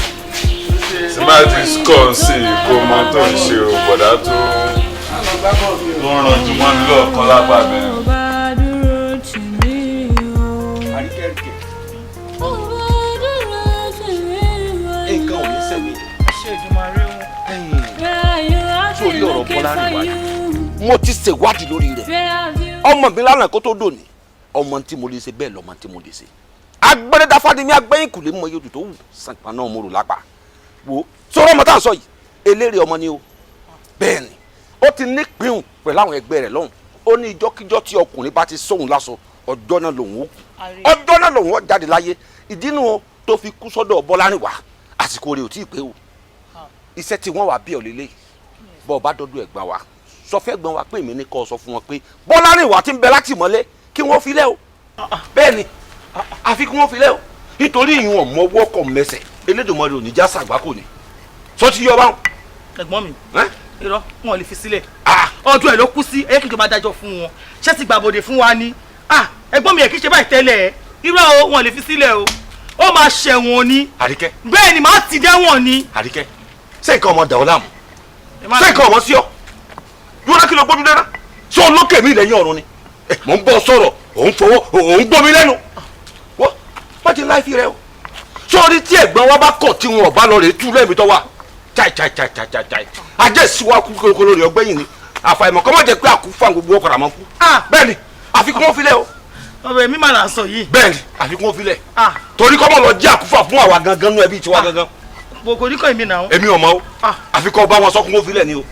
Tí bá ti score sí i, kó mọ tó ń ṣe o, bọ̀dá tó tó ń ranjú mọ́ mi lọ́ọ̀kan lápá bẹ́ẹ̀. Àríkẹ́ríkẹ́. Nǹkan ò ní sẹ́mi. Sórí ọ̀rọ̀ Bọ́lárìnwá yìí, mo ti ṣèwádìí lórí rẹ̀. Ọmọ mi lánàá kó tó dòní, ọmọ tí mo lè ṣe bẹ́ẹ̀ lọ́mọ tí mo lè ṣe. Agbẹ́rẹ́dáfá ni mi agbẹ́yìn kù lè mọ iye odò tó wù sàǹpà náà mo rò lápá. Wo sọ̀rọ̀ ọmọ tá à ń sọ yìí, eléré ọmọ ni o. Bẹ́ẹ̀ ni, ó ti nípìnhùn pẹ̀lú àwọn ẹgbẹ́ rẹ̀ lọ́hùn. Ó ní ìjọ́kíjọ́ tí ọkùnrin bá ti sóhun láṣọ, ọjọ́ náà lòun ó kú, ọjọ́ náà lòun ó jáde láyé. Ìdínú tó fi kú sọ́dọ̀ Bọ́lárìnwá, àsìkò rẹ̀ ò tí ì pé o. Iṣẹ́ tí wọ́n wà bí ọ̀lẹ́lẹ́ bọ́ ọ bá dọ́dún ẹ̀gbọ́n wa, sọ fẹ́ gbọ́n wa pé èmi ní kọ́ sọ fún wọn pé Bọ́lárìnwá ti ń bẹ láti mọ́lé kí wọ́n fi lẹ́ o. Bẹ́ẹ̀ ni, àfi kí wọ́n fi lẹ́ o, nítorí ìwọ̀n mọ́wọ́ kọ̀ mẹsẹ̀ Elédùmarè ò ní já sàgbákò ni. Sọ ti yọ báwọn. Ẹ̀gbọ́n mi, irọ́ wọn ò lè fi sílẹ̀. Ọdún ẹ̀ ló kú sí, ẹ̀yẹ́ kíjọba dájọ́ fún wọn. Ṣé ti gbàbọ̀dè fún wa ni? Ẹ̀gbọ́n mi ẹ̀ kí ṣe báyìí tẹ́lẹ̀. Irọ́ o, wọn ò lè fi sílẹ̀ o. Ó máa ṣẹ̀wọ̀n ni. Àríkẹ́. Bẹ́ẹ̀ ni, màá ti dẹ́wọ̀n ni. Àríkẹ́, ṣé nǹkan ọmọ dà ọ́ láàmú? Ṣé nǹkan ọmọ sí ọ? Yóò kí ló gbójú dáná? Ṣé olókè mi lẹ́yìn ọ̀run ni? Mò ń bọ́ sọ̀rọ̀, òun fọwọ́, òun gbọ́ mi lẹ́nu. Wọ́n má ti láì fi rẹ o. Sọ́ọ́rí tí ẹ̀gbọ́n wa bá kọ̀ tí wọn ò bá lọ rè tú lẹ́mi tó wà. Chai chai chai chai chai chai. Ajé ìsíwá kú kórókóró rẹ̀ ọgbẹ́yìn ni. Àfàìmọ̀ kọ́ má jẹ́ pé àkúfà gbogbo ọkọ̀ àmọ́ kú. Bẹ́ẹ̀ ni, àfikún wọn filẹ̀ o. Ọbẹ̀ mi máa là ń sọ yìí. Bẹ́ẹ̀ ni, àfikún wọn filẹ̀. Torí kọ́ mọ̀ lọ jẹ́ àkúfà fún àwa gangan nú ẹbí tiwa gangan. Kò ní kọ́ èmi náà. Èmi ò mọ̀ o. Àfikún ọba wọn sọkún wọn filẹ̀ ni o.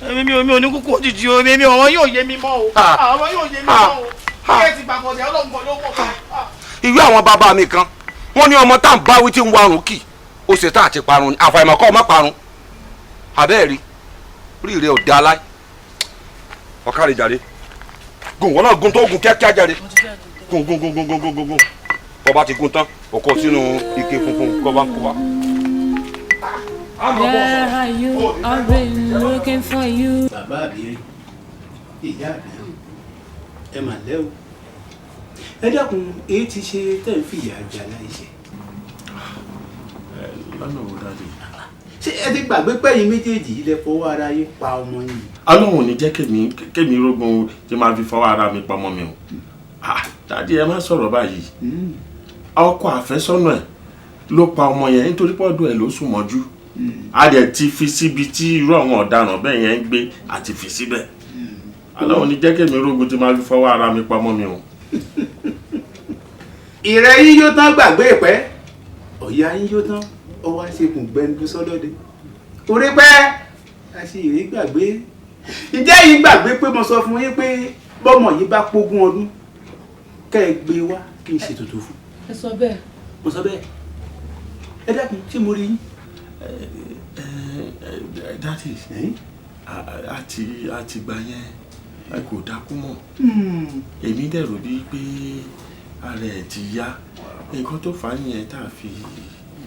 Èmi ò ní kúkú òjijì o, èmi àwọn yóò yé mi mọ́ o. Àwọn yóò yé mi mọ́ o. Kí ẹ ti gbàgbọ́dẹ̀ ọlọ́gbọ̀n ló wọ̀ báyìí. Ìwé àwọn bàbá mi kan, wọ́n ní ọmọ tá à ń bá wí tí ń warùn kì, ó ṣe tá àti parun ni, àfàìmọ̀ kọ́ ọmọ parun. Àbẹ́ẹ̀ rí, rí rẹ ò dá láì. Ọ̀kàrẹ̀ jàre. Gùn wọ́n náà gùn tó gùn kíákíá jàre. Gùn gùn gùn gùn gùn gùn gùn. Bọ́ bá ti gùn tán, o kó sínú ike funfun kọ́ bá ń kó wa. Where are you? I've been looking for you. Bàbá àbírí, ìyá àbírí, ẹ mà lẹ́ o, Ẹ dákun, èyí ti ṣe tẹ́ ń fìyà jẹ aláìṣẹ̀? Lọ́nà wo, daddy? Ṣé ẹ ti gbàgbé pẹ́yìn méjèèjì yìí lẹ fọwọ́ ara yín pa ọmọ yín? Ọlọ́run ò ní jẹ́ kémi rógun tí máa fi fọwọ́ ara mi pamọ́ mi o. Ah, daddy, ẹ má sọ̀rọ̀ báyìí. Ọkọ àfẹ́sọ́nà ẹ̀ ló pa ọmọ yẹn nítorí pé ọ̀dọ̀ ẹ̀ ló sùn mọ́jú. A dẹ̀ ti fi síbi tí irú àwọn ọ̀daràn bẹ́ẹ̀ yẹn ń gbé àti fi síbẹ̀. Ọlọ́run ò ní jẹ́ kémi rógun tí máa fi fọwọ́ ara mi pamọ́ mi o. Ìrẹ́ yín yóò tán, gbàgbé ìpẹ́ ọ̀yà yín yóò tán, ó wá ṣekùn gbẹndu sọ́lọ́dẹ torí pé a ṣe ìrẹ́ gbàgbé. Ǹjẹ́ yín gbàgbé pé mo sọ fún yín pé bọ́mọ yìí bá pógún ọdún, kẹ́ ẹ gbé wá kí n ṣe tòtò fún? Ẹ sọ bẹ́ẹ̀. Mo sọ bẹ́ẹ̀. Ẹ dákun, ṣé mo rí yín? Daddy, àti gbà yẹn ẹ kò dákú mọ́. Èmi dẹ̀ rò bíi pé ara ẹ̀ ti yá. Nǹkan tó fà á nìyẹn tá a fi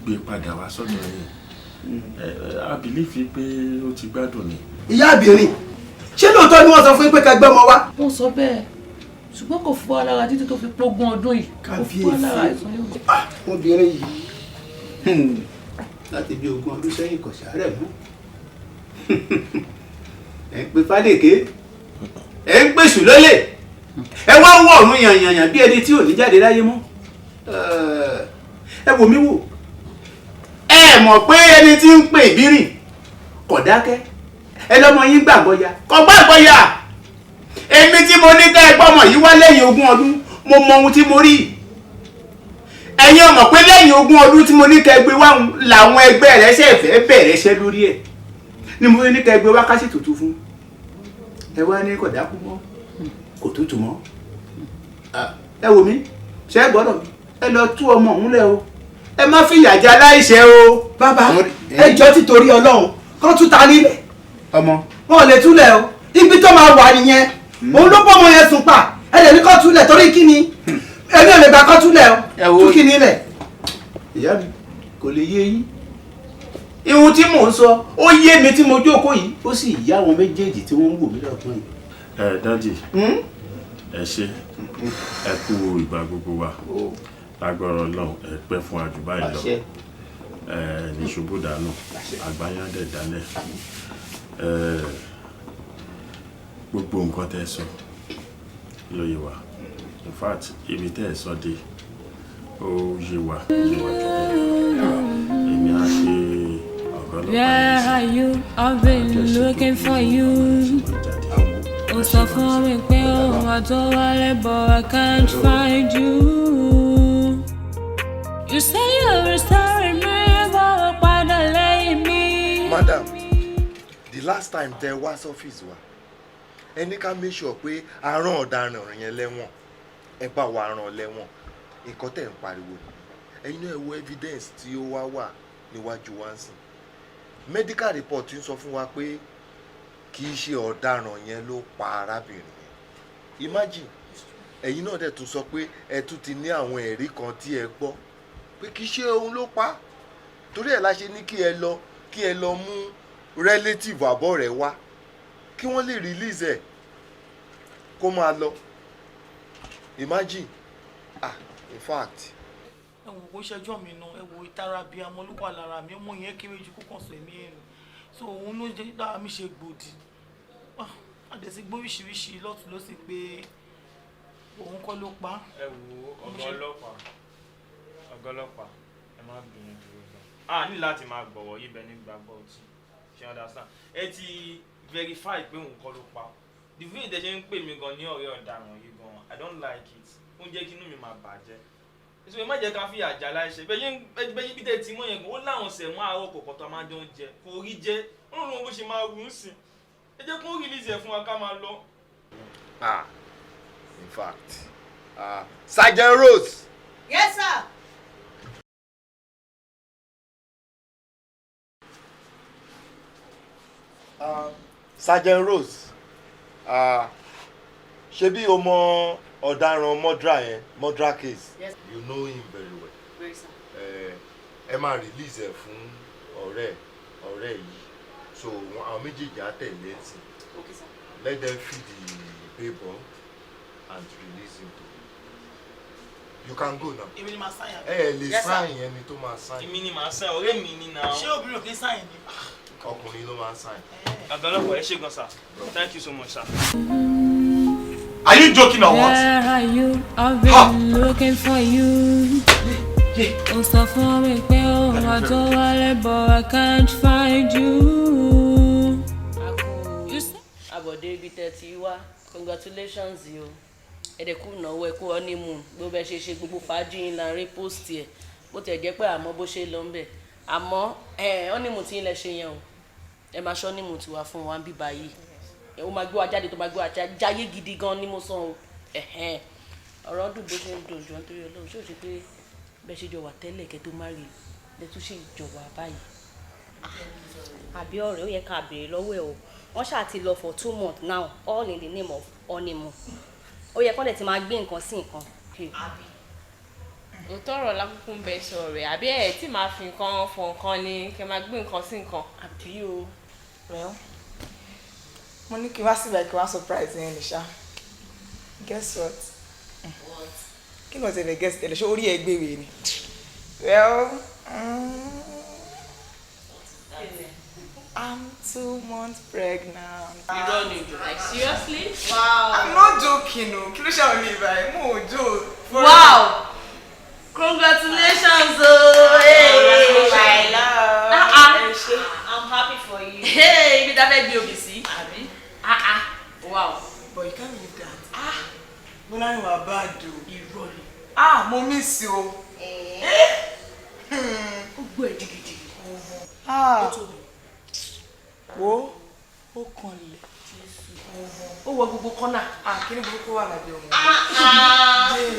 gbé padà wá sọ́dọ̀ yẹn. A believe pé ó ti gbádùn ni. Ìyá àbìrin, ṣé lóòótọ́ ni wọ́n sọ fún yín pé ká gbé ọmọ wá? Wọ́n sọ bẹ́ẹ̀, ṣùgbọ́n kò fún wa lára títí tó fi pógún ọdún yìí. Kò fún wa lára àìsàn yóò. Obìnrin yìí, láti bí 20 ọdún sẹ́yìn kò sàárẹ̀ mọ́. Ẹ̀ ń pe fálèké, ẹ̀ ń pèsè lólè, ẹ wá wọ ọ̀run yànyànyàn bí ẹni tí ò ní jáde láyé mọ́. Ẹ wò mí wò, ẹ mọ̀ pé ẹni tí ń pè ìbírìn kò dákẹ́. Ẹ lọ́mọ yín gbàgbọ́ ya, kò gbàgbọ́ ya. Èmi tí mo ní ká ẹ gbọ́mọ yìí wá lẹ́yìn 20 ọdún, mo mọ ohun tí mo rí. Ẹ̀yin ọmọ pé lẹ́yìn 20 ọdún tí mo ní ká ẹ gbé wá làwọn ẹgbẹ́ rẹ̀ ṣe fẹ́ bẹ̀rẹ̀ iṣẹ́ lórí ẹ̀ ni mo ní ká ẹ gbé wá ká sì tutù fún. Ẹ wá ní kò dákú mọ́, kò tútù mọ́. Ẹ wò mí, ṣé ẹ gbọ́dọ̀ mi? Ẹ lọ tú ọmọ òun lẹ o, ẹ má fìyà jẹ aláìṣẹ̀ o. Bàbá, ẹ jọ, títorí Ọlọ́run, kán tún ta nílẹ̀. Ọmọ. Wọn ò lè túlẹ̀ o. Ibi tó máa wà nìyẹn. Òun ló bọ́ ọmọ yẹn sùn pa. Ẹ lè ní kán túlẹ̀ torí kí ni? Èmi ò lè gbà kán túlẹ̀ o. Tú kí ni lẹ̀? Ìyá mi, kò lè yé yín. Ihun tí mò ń sọ ó yé mi tí mo jókòó yìí, ó sì yá àwọn méjèèjì tí wọ́n ń wò mí lọ́kàn yìí. Ẹ daddy, ẹ ṣé, ẹ kú ìgbà gbogbo wa. Lágbára Ọlọ́run, ẹ pẹ́ fún wa jù báyìí lọ. Ẹ ní ṣubú dànù, àgbáyá dẹ̀ dálẹ̀. Ẹ gbogbo nǹkan tẹ́ sọ ló yé wa. In fact, ibi tẹ́ ẹ sọ dé, ó yé wa, yé wa jù bẹ́ẹ̀ lọ. Èmi á ṣe ọ̀gá ọlọ́pàá. Where are you? I've been looking for you. Ó sọ fún mi pé òun àtọwálé, but I can't find you. You say you were sorry me, but ó padà lẹ́yìn mi. Madam, the last time tẹ wá sọ́fíìsì wa, ẹ ní ká make sure pé a rán ọ̀daràn yẹn lẹ́wọ̀n. Ẹ bá wa rán lẹ́wọ̀n. Nǹkan tẹ̀ ń pariwo ni. Ẹ̀yin náà, ẹ wo evidence tí ó wá wà níwájú wa ń sìn. Medical report ń sọ fún wa pé kì í ṣe ọ̀daràn yẹn ló pa arábìnrin yẹn. Imagine, ẹ̀yin náà dẹ̀ tún sọ pé ẹ tún ti ní àwọn ẹ̀rí kan tí ẹ gbọ́ pé kì í ṣe òun ló pa. Torí ẹ̀ la ṣe ní kí ẹ lọ mú relative àbọ̀ rẹ̀ wá kí wọ́n lè release ẹ̀ kó máa lọ. Imagine, ah, in fact. Ẹ wò kó ṣẹjọ́ mi nu. Ẹ wò, ìtara bíi ọmọ ló wà lára mi. Ọmọ yẹn kéré ju kó kàn sọ ẹ̀mí ẹ̀ nù, so òun ló jẹ́ lára mi ṣe gbòdì. A dẹ̀ ti gbóríṣiríṣi lọ́tún ló sì pé òun kọ́ ló pa á. Ẹ wo, ọ̀gá ọlọ́pàá, ọ̀gá ọlọ́pàá, ẹ má bínú, dúró gan. A ní láti máa gbọ̀wọ̀ yí bẹ́ẹ̀ ní gbàgbọ́ ọtí ṣe, understand? Ẹ ti verify pé òun kọ́ ló pa. The way ìdẹ ṣe ń pè mí gan ní ọ̀rẹ́ ọ̀daràn yìí gan, I don't like it. Ó ń jẹ́ kí inú mi máa bàjẹ́. Èso ẹ má jẹ́ ká fìyà jà láìṣe bẹ́ẹ̀ yín bí tẹ̀ tí mọ́ yẹn gan. Ó láwọn sẹ̀mọ́ àárọ̀ kọ̀ọ̀kan tó máa jọ ń jẹ, kò rí jẹ. Ó lóun bó ṣe máa wù ú sìn. Ẹ jẹ́ kó release ẹ̀ fún wa ká máa lọ. Ah, in fact, ah, Sergeant Rose. Yes, sir. Sergeant Rose, ṣebí o mọ ọ̀daràn murder yẹn, murder case? Yes. You know him very well. Very, sir. Ẹ máa release ẹ fún ọ̀rẹ́ yìí, so àwọn méjèèjì á tẹ̀lé ẹ̀ sí. Okay, sir. Let them feed the bail bond and release him to You can go now. Èmi ni màá sign. Ẹ ẹ lè Yes, sir. Sign, ẹni tó máa sign. Èmi ni màá sign, ọ̀rẹ́ mi ni now. Ṣé obìnrin ò kí ń sign ni? Ọkùnrin ló máa ń sign. Ọ̀gá ọlọ́pàá, ẹ ṣé gan sir. Thank you so much, sir. Are you joking or what? Where are you? I've been looking for you. Ó sọ fún mi pé ó wà tó wálé, but I can't find you. Àbọ̀dé, ibi tẹ́ ti wá, congratulations o. Ẹ̀dẹ̀kú ìnáwó, ẹ̀kú honeymoon, gbogbo ẹ̀ ṣe ṣe, gbogbo fàájì yín la rí post ẹ̀. Bó tiẹ̀ jẹ́ pé àmọ́ bó ṣe lọ ń bẹ̀, àmọ́ ẹ̀ honeymoon tí yín lẹ ṣe yẹn o, ẹ máa ṣe honeymoon tiwa fún wa ń bí báyìí. Ó máa gbé wa jáde, tó máa gbé wa jáyé gidi gan ni mo sọ o. Ẹ̀hẹ́n, ọ̀rọ̀ dùn bó ṣe ń dùn jù. Nítorí Ọlọ́run, ṣé o ṣe pé bẹ́ẹ̀ ṣe jọ wà tẹ́lẹ̀ kẹ́ tó má rí lẹ́ tún ṣe jọ wà báyìí? Àbí ọ̀rẹ́, ó yẹ ká béèrè lọ́wọ́ ẹ̀ o. Wọ́n ṣáà ti lọ for 2 months now, all in the name of honeymoon. Ó yẹ kó lè ti máa gbé nǹkan sí nǹkan. Òótọ́ ọ̀rọ̀ lákòókò ń bẹ sọ rẹ̀, àbí ẹ̀ tí máa fi nǹkan fọ nǹkan ni kẹ́ máa gbé nǹkan sí nǹkan. Àbí o. Well, mo ní kí n wá síbẹ̀, kí n wá surprise yẹn ní ṣá. Guess what? What? Kí ni wọ́n ti lè guess tẹ́lẹ̀? Ṣé orí ẹ̀ gbèrè ni? Well, I'm 2 months pregnant. Irọ́ ni jù. Like, seriously? Wow. I'm not joking o. Kí ló ṣe àwọn ilé ìbáyìí? Mo ò joke. Wow! Congratulations o! Hey! My love. Ah, ah. I'm happy for you. Hey, ibi tá a fẹ́ gbé obì sí. Àbí? Ah ah. Wow. But you can't believe that. Ah! Bọ́lárin bad o. Irọ́ ni. Ah, mo miss o. Ó gbọ́ ẹ̀ jìgìjìgì. Ah. Ó tóbi. Wo, ó kanlẹ̀. Ó wọ gbogbo kọ́nà. Ah, kí ni burúkú wà lábẹ́ ọmọ?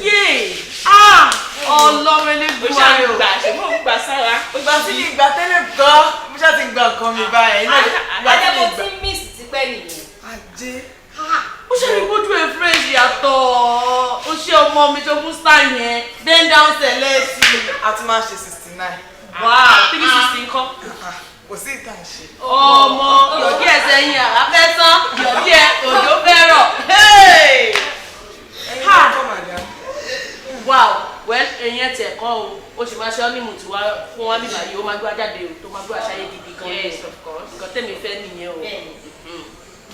Yé! Ah! Ọlọ́run elégbé Ó ṣáà wa ń o. gbà, ṣe mò ń gbà sára. Ìgbà tí mi gbà tẹ́lẹ̀ gan, mo ṣáà ti gba nǹkan mi báyìí. Ìgbà tí mi Ajẹ́ mo gbà. ti miss tipẹ́ nìyẹn. Ajé. Ó ṣe ní bójú ẹ̀ fresh yàtọ̀. Ó ṣe ọmọ mi tó mú style yẹn. Bend down select. A tún máa ṣe 69. Wow, 360 ńkọ́? Kò sí ìta ṣe. Ọmọ yọ̀dí ẹ̀ sẹ́yìn, àrà fẹ́ sán, yọ̀dí ẹ̀ òjò fẹ́ rọ̀. Hey! Ẹyin Ha! ló kọ́, madam. Wow, well, ẹ̀yin ẹ̀ tiẹ̀ kọ́ o, ó sì máa ṣe honeymoon tiwa fún wa bíbá yìí, ó máa gbé wa jáde o, tó máa gbé wa ṣayé gidi gan ni. Yes, of course. Nǹkan tẹ̀mí fẹ́ nìyẹn o.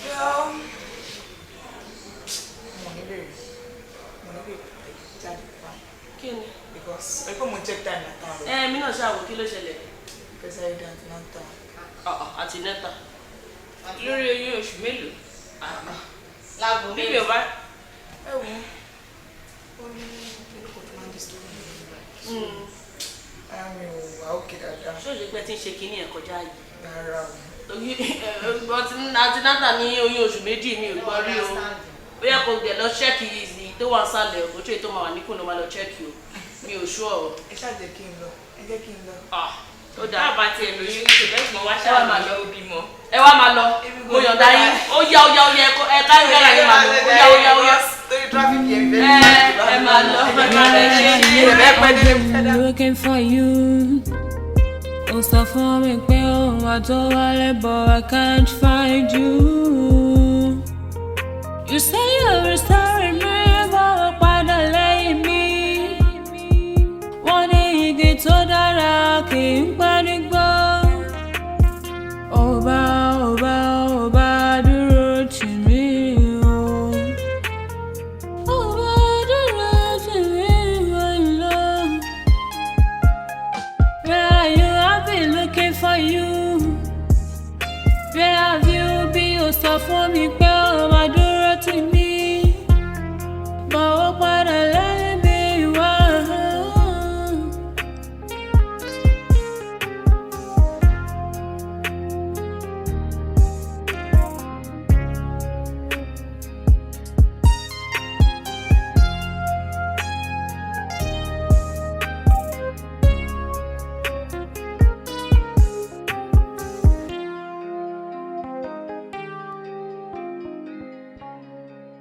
Well, mo ní bèrè, mo ní bèrè jáde wá. Kí ni? Because ẹ pé mo check time látàárọ̀. Ẹ mi náà ṣàwò, kí ló ṣẹlẹ̀? Fẹ́ sáré dé antenatal. Antenatal. Lórí oyún oṣù mélòó? Láago Bí mi ò bá. Ẹ wo, ó ní inú kò tó máa ń disturb mi nígbà yìí. Ara mi ò wà òkè dáadáa. Ṣé o ṣe pé tí ń ṣe kinní ẹ̀ kọjá yìí? Rárá o. Torí antenatal ní oyún oṣù 2, mi ò gbọ́ rí o. Bóyá kò gbẹ̀ lọ check yìí tó wà sálẹ̀ o, kò tó èyí tó máa wà níkùn ló máa lọ check o. Mi ò ṣú ọ̀rọ̀. Ẹ ṣáà jẹ́ kí n lọ, ẹ jẹ́ kí n lọ. Ó dáa. Tá a bá tiẹ̀ lóyún, ṣe bẹ́ẹ̀ mọ̀ wá Ẹ wá máa ṣáà lọ. ló bímọ. Ẹ wá máa lọ, mo yọ̀ǹda yín. Ó yá, ó yá, ó yá, ẹ ká ìgbára yín máa lọ. Ó yá, ó yá, ó yá. Torí traffic yẹn Ẹ ẹ máa lọ, ẹ máa lọ, ẹ ṣe é. Bẹ́ẹ̀ pẹ́ délé. Looking for you. Ó sọ fún mi pé òun wà tó wálé, but I can't find you. You say you're sorry mi, but padà lẹ́yìn mi. Wọ́n ní igi tó dára kì í pẹ́ nígbó. Ọba, ọba, ọba dúró tì mí o. Ọba dúró tì mí, my love. Where are you? I've been looking for you. Where have you been? Ó sọ fún mi pé